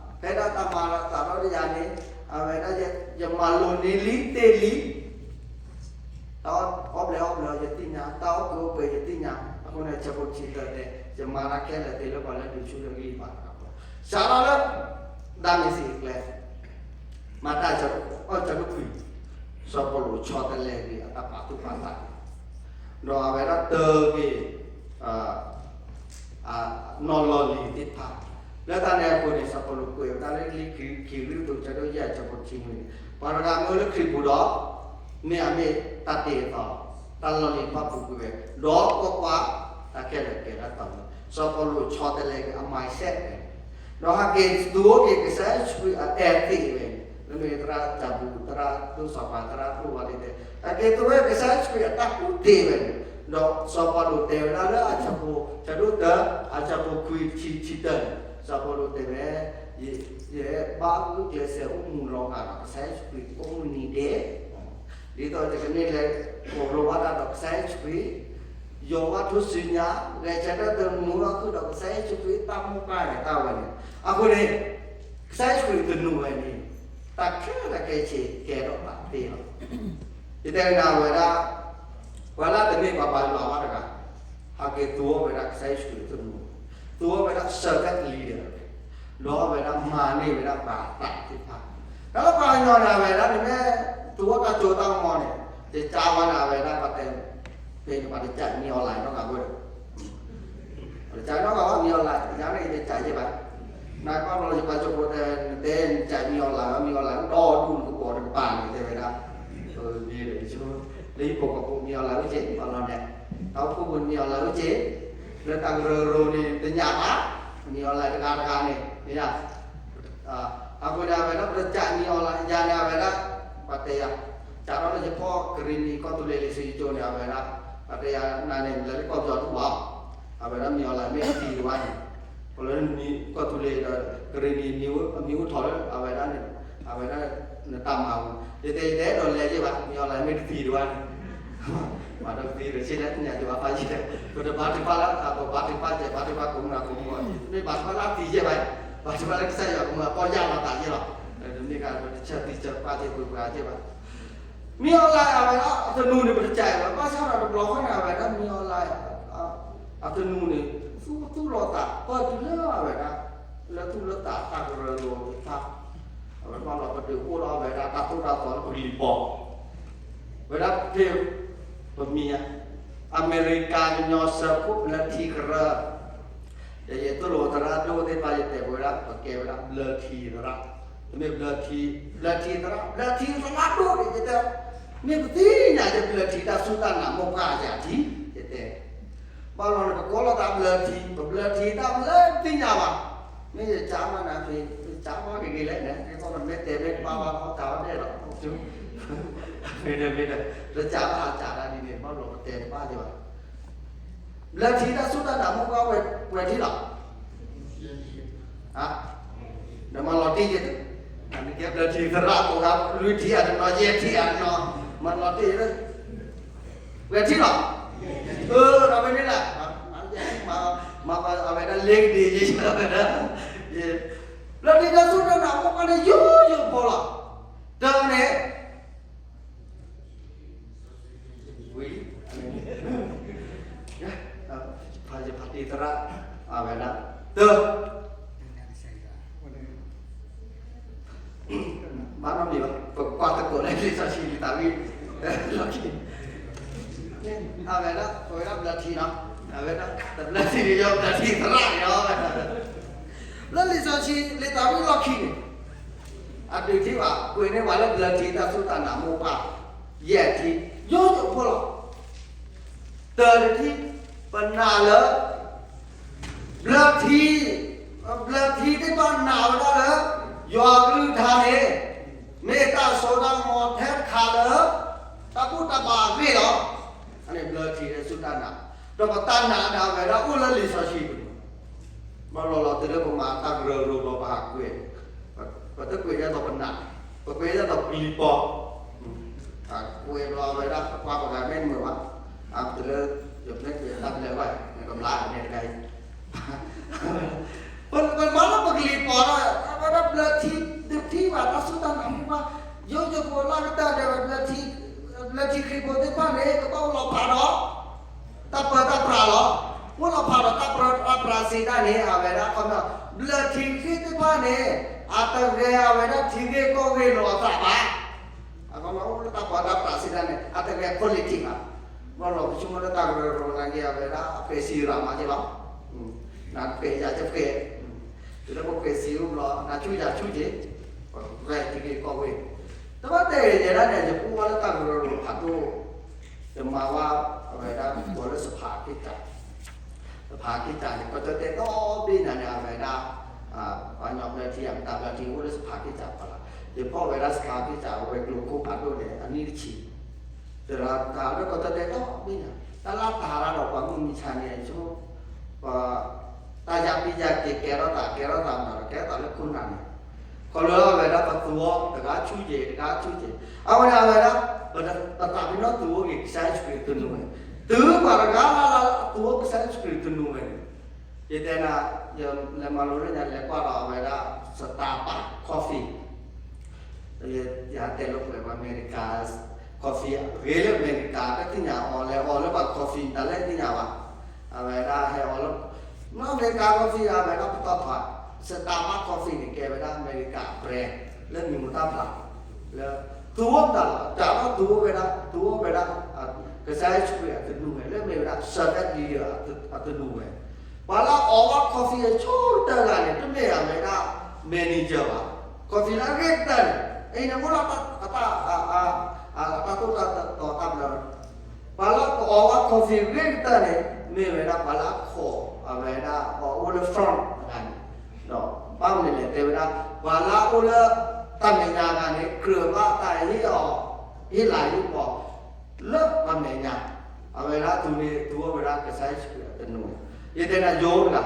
ယၤန့ၣ် အဝဲဒၣ်ယမၤလိာ်န့ၢ်လံတ့ၢ်လံ တၢ်အီၣ်ဘျဲးအီၣ်ဘျဲးယသ့ၣ်ညါ တၢ်အီၣ်ပှဲၤအီၣ်ပှဲၤယသ့ၣ်ညါ အဃိန့ၣ် ဆၢဖိတဆံသၢတဲ ယမၤတၢ်ခဲလၢာ်သ့လၢပှၤလၢဒုးဆူၣ်ဒိးဂံၢ်ဘါ စးထီၣ်လၢ ဒၤမ့းစ့းအကျဲ မၤတၢ်ဆၢ အီၣ်ဆၢဒိၣ်ခွံ စီၤပီလူးဆီတလဲက့ၤအတၢ်ပာ်သူၣ်ပာ်သး ဒီးအဝဲဒၣ်တၢက့ၤ နီၢ်လီၢ်လံၤသ့ၣ်တဖၣ် လၢတၢ်န့ၣ်အဃိန့ၣ် စီၤပီလူးကွဲးဝဲဒၣ်လၢလံာ်ခံကရံၣ်သူး ဆၢဒိၣ်ယဲၢ် ဆၢဖိတဆံနွံန့ၣ် ပှၤတဂၤမ့ၢ်အိၣ်လၢခရံာ်ပူၤဒီး မ့ၢ်အမ့ၢ်တၢ်တ့အသီ တၢ်လီၢ်လံၤတဖၣ်ပူၤကွံာ်ဝဲ ဒီးကွၢ်ကွၢ်, တၢ်ခဲလၢာ်ကဲဒၣ်တၢ်လီၢ် စီၤပီလူးဆီတလဲက့ၤအ mindset ဝဲန့ၣ် ဒီးဟဲက့ၤသူဝဲက့ၤကစၢ်ယ့ၣ်ၡူးခရံာ်အ ethic ဝဲန့ၣ် လၢမ့ၢ်သရၣ်တၢ်ဘူၣ် သရၣ်ဒိၣ်စီၤပၤ သရၣ်ဒိၣ်ဝါသ့ၣ်တဲ ဟဲက့ၤသူဝဲကစၢ်ယ့ၣ်ၡူးခရံာ်အတၢ်ကူၣ်သ့ဝဲန့ၣ် ဒီးစီၤပီလူးတဲဝဲဒၣ်လၢအဆၢဖိ ဆၢဒိၣ်တၢ အဆၢဖိခွံ ဆံ ဆံတၢန့ၣ် စီၤပီလူးတဲဝဲ ယဘၣ်ဂုာ်ကျဲးစၢးအိၣ်မူလီၤဂာ်ဒီးကစၢ်ယ့ၣ်ၡူးခရံာ်ကိးမုၢ်နံၤဒဲး ဒ်သိးယကန့ၢ်လၢ ကိးလိဘၣ်တၢ်ဒီးကစၢ်ယ့ၣ်ၡူးခရံာ် ယွၤဘၣ်ထူၣ်စုညါ ဂဲၤဆၢထၢၣ်သမူထီၣ်ဃုာ်ဒီးကစၢ်ယ့ၣ်ၡူးခရံာ်တၢ်မိၢ်ပှၢ်န့ၣ်တၢ်ဝဲန့ၣ် အဃိန့ၣ် ကစၢ်ယ့ၣ်ၡူးခရံာ်သနူဝဲန့ၣ် တၢ်ခဲလၢာ်ခဲဆ့ကဲထီၣ်ဘၣ်သ့လီၤ. ယတဲနၤဝဲဒၣ် ပှၤလၢတမ့ၢ်ပှၤဘါယွၤဘၣ်တဂၤ ဟဲက့ၤသူဝဲဒၣ်ကစၢ်ယ့ၣ်ၡူးခရံာ်သနူ သူဝဲဒၣ် servant leader ဒီးဝဲဒၣ်မၤန့ၢ်ဝဲဒၣ်ပှၤသးသ့ၣ်တဖၣ် တၢ်လၢပှၤကညီန့ၣ် အဝဲဒၣ်န့ၣ်မ့ၢ် သူဝဲတၢ်စိတၢ်ကမီၤန့ၣ် ယကၢဝဲန့ၣ် အဝဲဒၣ်ပှၤတဲ ဖဲန့ၣ်ပှၤတကးန့ၢ် online နီတဂၤဘၣ်ဒီး တစးနီၢ်ကီၢ်ဘၣ် မံၤအီၣ်လဲၣ် ယၤန့ၣ် ယတစးယဲၢ်ဘၣ်. နကွၢ်လီၤယပှၤကၠိဖိတဲ နတဲနစးမံၤအီၣ်လဲၣ် မံၤအီၣ်လဲၣ် ဒီဒူၣ်နကပိာ်တကပၤန့ၣ် တဲဝဲဒၣ်. မ့ၢ်ဒီးယဆိ လၢဟံၣ်ဖိဃီဖိမံၤအီၣ်လဲၣ်အိၣ်က့ၤ ပှၤလီၤနဲၣ် တၢ်အိၣ်ဖှိၣ်ဖိမံၤအီၣ်လဲၣ်အိၣ်က့ၤ လၢတၢ်ကရၢကရိန့ၣ် တညးဘၣ် မံၤအီၣ်လဲၣ်တဂၤတဂၤန့ၣ် မ့ၢ် အဃိန့ၣ် အဝဲဒၣ် ပတစးမံၤအီၣ်လဲၣ် ယၤန့ၣ် အဝဲဒၣ် ပှၤတဲယၤ စးထီၣ်လၢယဖီၣ်ကရံၣ်နံၤ ကီၢ်သူလ့ၤလံာ်စီဆှံကၠိန့ၣ် အဝဲဒၣ် ပှၤတဲယၤ နၤန့ၣ် နလဲၤလၢကီၢ်ပယီၤတအိၣ်ဘၣ်. အဝဲဒၣ်မံၤအီၣ်လဲၣ်မ့ၢ်တသံတဝါန့ၣ် ပလၢနံၤကီၢ်သူလ့ၤဒီး ကရံၣ်နံၤ အမံၤအိၣ်ထီၣ်လၢ အဝဲဒၣ်န့ၣ် အဝဲဒၣ် နတၢ်မၤအပူၤ ယတဲယတဲဒီးလဲၤယဲၢ်ဘၣ် မံၤအီၣ်လဲၣ်မ့ၢ်တသံတဝါန့ၣ် မၤဒီးသံဒီးဆ့လဲၣ် သ့ၣ်ညါယဘၣ်ဖးယံာ်ဒီး ပတဘါထုကဖၣ်လၢ ပဘါထုကဖၣ်ကဲ ဘါထုကဖၣ်ကိးမုၢ်နၤကိးမုၢ်အီၤ မ့ၢ်ဘါထုကဖၣ်လၢအသံယဲၢ်ဘၣ် ဘါထုကဖၣ်လၢကစၢ်ယွၤကိးမုၢ် အပီၢ်ယၢ်လီၤသးယဲၢ်လီၤ. မ့ၢ်ဂ့ၤ ပတဆၢသံဆၢပှၢ်ကဲ ပှၤပှၤယဲၢ်ဘၣ်. မံၤအီၣ်လဲၣ် အဝဲဒၣ် အသနူန့ၣ် ပတစးဘၣ် ဘၣ်ဆၣ်ဒီးတဘျီဃီန့ၣ် အဝဲဒၣ်မံၤအီၣ်လဲၣ် အသနူန့ၣ် သူၣ်သူၣ်လီၤသးပၢၢ်တုၤလၢအဝဲဒၣ် လၢသူၣ်လၢသးတၢ်ကရၢကရိတဖၣ် အဝဲဘၣ်လီၤပဒုးအိၣ်ဒီးအဝဲဒၣ်တၢ်သိၣ်တၢ်သီလၢပကလံၤပီၤ ဝဲဒၣ်ဖဲ ပမံၤ အမဲရကၤကညီစၢဖှိၣ်ဘျၢထံကရၢ ယဲယသိၣ်လိသရၣ်ဒိၣ်သ့ၣ်တဖၣ် ယတဲပဝဲဒၣ် ပကဲဝဲဒၣ်ဘျၢထံသရၣ်, တမ့ၢ်ဘျၢထံ, ဘျၢထံသရၣ်, ဘျၢထံသရၣ်ဒိၣ်န့ၣ် ယတဲ, မ့ၢ်ပသ့ၣ်ညါယဘျၢထံတၢ်စူၢ်တၢ်နာ်မိၢ်ပှၢ်ယၤထံ, ယတဲ, ဘၣ်လီၤန့ၣ်ပကိးလိာ်သးဘျၢထံ, ပဘျၢထံတၢ်မလဲသ့ၣ်ညါဘၣ်, မ့ၢ်ယကၢ်မးနၤဖဲ, ယကၢ်မးဂ့ၤဂ့ၤလဲၣ်န့ၣ် ယသီၣ်နမဲာ်တဲမ့ၢ်တဘၣ်ဘၣ် အီၣ်တၢ်အီၣ်ဒဲးလီၤ, မ့ၢ်ဒီးမ့ၢ်ဒီး ပကၢ်ဘၣ်အကၢ်ဒၣ်ဒ်န့ၣ် ဘၣ်လီၤပတဲတဘၣ်ယၤဘၣ် ဘျၢထံတၢ်စူၢ်တၢ်နာ်မိၢ်ပှၢ်ဝဲထံလီၤ, ဒီးမၤလီၤတံၢ်ယဲ, နကဲဘျၢထံသရၣ်ကိးဂၤ လွံၢ်ထံအတနီၤ ယဲၢ်ထံအတနီၤ, မၤလီၤတံၢ်ယဲ, ဝဲထံလီၤ, အၢ ဒီးဝဲန့ၣ်လၢ, မၤအဝဲဒၣ်လ့ကဒံးယဲဝဲဒၣ်, ဘျၢထံတၢ်စူၢ်တၢ်နာ်မိၢ်ပှၢ်န့ၣ် ယိယိဖိလီၤ, တၢ်န့ၣ် ဝံၤလံ, ဖါယဖါတံၢ်သရၣ်, အဝဲဒၣ်, တၢ်, ဘၣ်နီတမံၤဘၣ်, ပကွၢ်သကိးလၢလံာ်စီဆှံလံာ်သးဝံၣ်, လီၢ်ခံ, အဝဲဒၣ် ပဝဲဒၣ်ဘျၢထံနီၤ, အဝဲဒၣ်တဘျၢထံန့ၣ် ယဘျၢထံသရၣ်န့ၣ်လီၤ, လၢလံာ်စီဆှံလံာ်သးဝံၣ်လီၢ်ခံန့ၣ် အဒုးထံၣ်ဘၣ် ကွဲးန့ၢ်ပှၤလၢဘျၢထံတၢ်စူၢ်တၢ်နာ်မိၢ်ပှၢ်, ယဲၢ်ထံ, ယိယိဖိလီၤ, တၢ်တထံၣ်, ပနာ်လၢ ဘျၢထံ, ဘျၢထံသ့ၣ်တဖၣ်နာ်ဝဲဒၣ်လၢ ယွၤကလုၢ်ကထါန့ၣ် မ့ၢ်တၢ်စိတၢ်ကမီၤထဲတခါလၢ တၢ်ဘူၣ်တၢ်ဘါအဂ့ၢ်လီၤ. အန့ၣ်ဘျၢထံလၢစူၢ်တၢ်နာ်, ဒီးပတၢ်နာ်ဒၣ်ဝဲဒၣ်အိၣ်လၢလံာ်စီဆှံပူၤ, ဘၣ်လီၤလီၤတုၤလၢပမၤတၢ်ကရၢကရိဒီးပဟးကွဲး, ပတကွဲးဒ်သိးပနာ်, ပကွဲးဒ်သိးပလံၤပီၤ ပကွဲးဘျီဝဲဒၣ် ပကွၢ်ပှၤဂၤမ့ၢ်မုာ်ဘၣ်, တုၤလၢ ယမ့ၢ်ကွဲးတၢ်ဘျၢဘၣ် နကဘျါန့ၣ်တဂၤအံၤ, ပမၤလၢပကလံၤပီၤဒီး အဝဲဒၣ်ဘျၢထံ ဒုးထံၣ်ဘၣ်တၢ်စူၢ်တၢ်နာ်မိၢ်ပှၢ်, ယိယိဖိလၢကတၢၢ်ဒီး ဘျၢထံခရံာ်ဖိသ့ၣ်တဖၣ်န့ၣ် ကဘၣ်အိၣ်လီၤဖးဒီး တၢ်ပၢတၢ်ပြးလီၤ. အိၣ်လီၤဖးဒီးတၢ်ပၢတၢ်ပြးစံးတၢ်န့ၣ် အဝဲဒၣ်ခီပညီ ဘျၢထံခရံာ်သ့ၣ်တဖၣ်န့ၣ် အတဂဲၤအဝဲဒၣ်ထံဂ့ၢ်ကီၢ်ဂ့ၢ်လိာ်အသးဘၣ်. အခီပညီအိၣ်လၢတၢ်ပၢတၢ်ပြးစံးတၢ်န့ၣ် အတဂဲၤ politics ဘၣ်. ဘၣ်လီၤပဆိကမိၣ်လၢတၢ်ကရၢကရိနာ်က့ အဝဲဒၣ်အဖှဲးစံးရၤမးက့လီၤ. နဖှဲးယၤကဖှဲး, တုၤလၢပဖှဲးစံးအိၣ်ဘျီ နၤဆူၣ်ယၤဆူၣ်က့ၤ, ပဂဲၤထံဂ့ၢ်ကီၢ်ဂ့ၢ်, တဘၣ်တဲယဲဒၣ်န့ၣ် ယပူၤဝဲလၢတၢ်ကရၢကရိဖးဒိၣ်, ယမၤဝဲအဝဲဒၣ် ပှၤလၢစဖးက့ၢ်တၢ် စဖးက့ၢ်တၢ်န့ၣ် ပတတဲတီဘ့ၣ်နၤန့ၣ် အဝဲဒၣ် ပှၤကညီဘျၢထံ အမတၤဘျၢထံအိၣ်လၢစဖးက့ၢ်တၢ်ဖီလာ်, ယဖီၣ်ဝဲဒၣ်စဖးက့ၢ်တၢ် အဝဲကျိခိၣ်ဖးဒိၣ်န့ၣ် အနံၣ်တဆံ, တရၤတၢ်လၢကတတဲတီဘ့ၣ်နၤ, တၢ်လၢတၢ်ရၤဒီးပှၤမုၢ်မဆါန့ၣ် ဆိ ပ တၢ်ယါပံယါက့ၤကဲထီၣ်သး ကဲထီၣ်သးမၤဒီးကဲထီၣ်သးလၢခိၣ်နၢ်န့ၣ်, ခီဖျိအဝဲဒၣ်ပသူအီၤ တဂၤဆူၣ်က့ၤ တဂၤဆူၣ်က့ၤ, အဝဲဒၣ်အဝဲဒၣ် ပသးပ့ၤနီၣ်သူအိၣ်က့ၤကစၢ်ယ့ၣ်ၡူးခရံာ်တနူဝဲ, တုၤပှၤတဂၤလၢ်လၢ်သူအိၣ်ကစၢ်ယ့ၣ်ၡူးခရံာ်တနူဝဲန့ၣ်, ယတဲနၤ လဲၤမၤလိလၢညါ လဲၤကွၢ်ဒီးအဝဲဒၣ် Starbucks coffee ယတဲလိာ်ကွဲးပှၤအမဲရကၤ coffee ဂ့ၤလၢအမဲရကၤ တသ့ၣ်ညါအီၤ လဲၤအီၤလၢပှၤ coffee တၢ်လဲၣ်သ့ၣ်ညါဘၣ်, အဝဲဒၣ်ဟဲအီၤလၢ နီၢ်အမဲရကၤ coffee အဝဲဒၣ်ပတီၢ်ဖး Starbucks coffee န့ၣ် ကဲဝဲဒၣ်အမဲရကၤ brand လၢမံၤမတၢ်ဖျါ လၢ သူအိၣ်တၢ်လီၤ တၢ်လီၤသူအိၣ်ဝဲဒၣ် သူအိၣ်ဝဲဒၣ် ကစၢ်ယ့ၣ်ၡူးခရံာ်အတနူဝဲ လၢမ့ၢ်ဝဲဒၣ် servant leader အတနူဝဲ, ပှၤလၢအအီၣ်ဝဲ coffee အဆိကတၢၢ်တဂၤန့ၣ် တမ့ၢ်အဝဲဒၣ် manager ဘၣ်. Coffee လၢအဂ့ၤကတၢၢ်န့ၣ် အံၤန့ၣ် အိၣ်လၢအတၢ် အတၢ်သိၣ်တၢ်သီတၢ်ဘျၢ ပှၤလၢကအီၣ်ဝဲ coffee ဂ့ၤကတၢၢ်န့ၣ် မ့ၢ်ဝဲဒၣ်ပှၤလၢအခိး အဝဲဒၣ်အီၣ်အိၣ်လၢ front တဂၤန့ၣ်, ဒီးဘၣ်မနုၤလဲၣ်တဲဝဲဒၣ် ပှၤလၢအအိၣ်လၢတၢ်မဲာ်ညါတဂၤန့ၣ် ကြၢးဘၣ်တၢ်ဟ့ၣ်အီၤ ဟ့ၣ်လၤဟ့ၣ်ကပီၤ လၢပှၤမဲာ်ညါ, အဝဲဒၣ်သူန့ၣ် သူအီၣ်ဝဲဒၣ်ကစၢ်ယ့ၣ်ၡူးခရံာ်အတနူၤ, ယတဲနၤယိတဂၤ,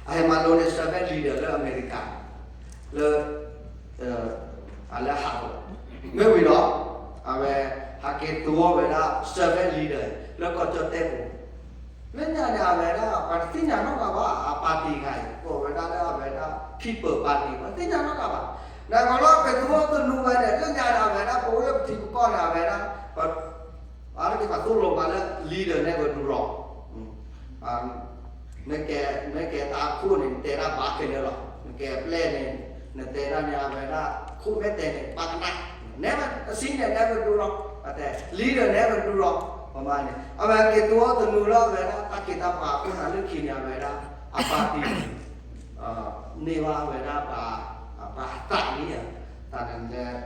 အဟဲမၤလိန့ၢ် servant leader လၢအမဲရကၤ, လၢ အလၢဟးလီၤ, မ့ၢ်ဝံၤဒီး အဝဲ ဟဲက့ၤသူအီၣ်ဝဲဒၣ် servant leader လၢကီၢ်ကၠီၣ်တဲၣ်ပူၤ, လၢညါန့ၣ် အဝဲဒၣ် ပှၤတသ့ၣ်ညါနီတဂၤဘၣ် အ party တဂၤအံၤ ကိးဝဲဒၣ်လၢအဝဲဒၣ် People Party ပှၤတသ့ၣ်ညါနီတဂၤဘၣ်, နကီလီၤက့ၤသူအီၣ်တနူၤဝဲန့ၣ် လၢညါန့ၣ် အဝဲဒၣ် ပအိၣ်လၢပထံပကီၢ်န့ၣ် အဝဲဒၣ် အါတက့ၢ်ပှၤသိၣ်လိပှၤလၢ leader never do wrong, နကဲ နကဲတၢ်အခိၣ်န့ၣ် နတဲဒၣ်ဘၣ်ခဲလၢာ်လီၤ, နကဲအပျဲၢ်န့ၣ် နတဲဒၣ်န့ၣ် အဝဲဒၣ် ခိၣ်မ့ၢ်တဲန့ၣ် ဘၣ်ကနၣ်, never အစံၣ်န့ၣ် never do wrong, တဲ leader never do wrong, ပမၤန့ၣ် အဝဲက့ၤသူအီၣ်တနူၤလၢအဝဲဒၣ် တၢ်က့ၤတၢ်ပှၤအခိၣ်နၢ်လၢခံန့ၣ် အဝဲဒၣ် အ party န့ၢ်ဘၣ်ဝဲဒၣ် ပှၤအသးလံ, တၢ်န့ၣ်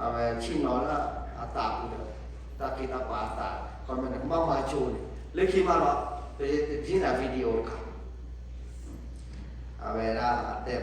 အဝဲဆ့ၣ်နီၤလၢအသးပူၤဒီး တၢ်က့ၤတၢ်ပှၤအသး, ခီမ့ၢ်န့ၣ် ကမၤမၤဆိန့ၣ် လၢခံမးဒီး ပယတဒ်န့ၣ် video တခါ အဝဲဒၣ်တဲ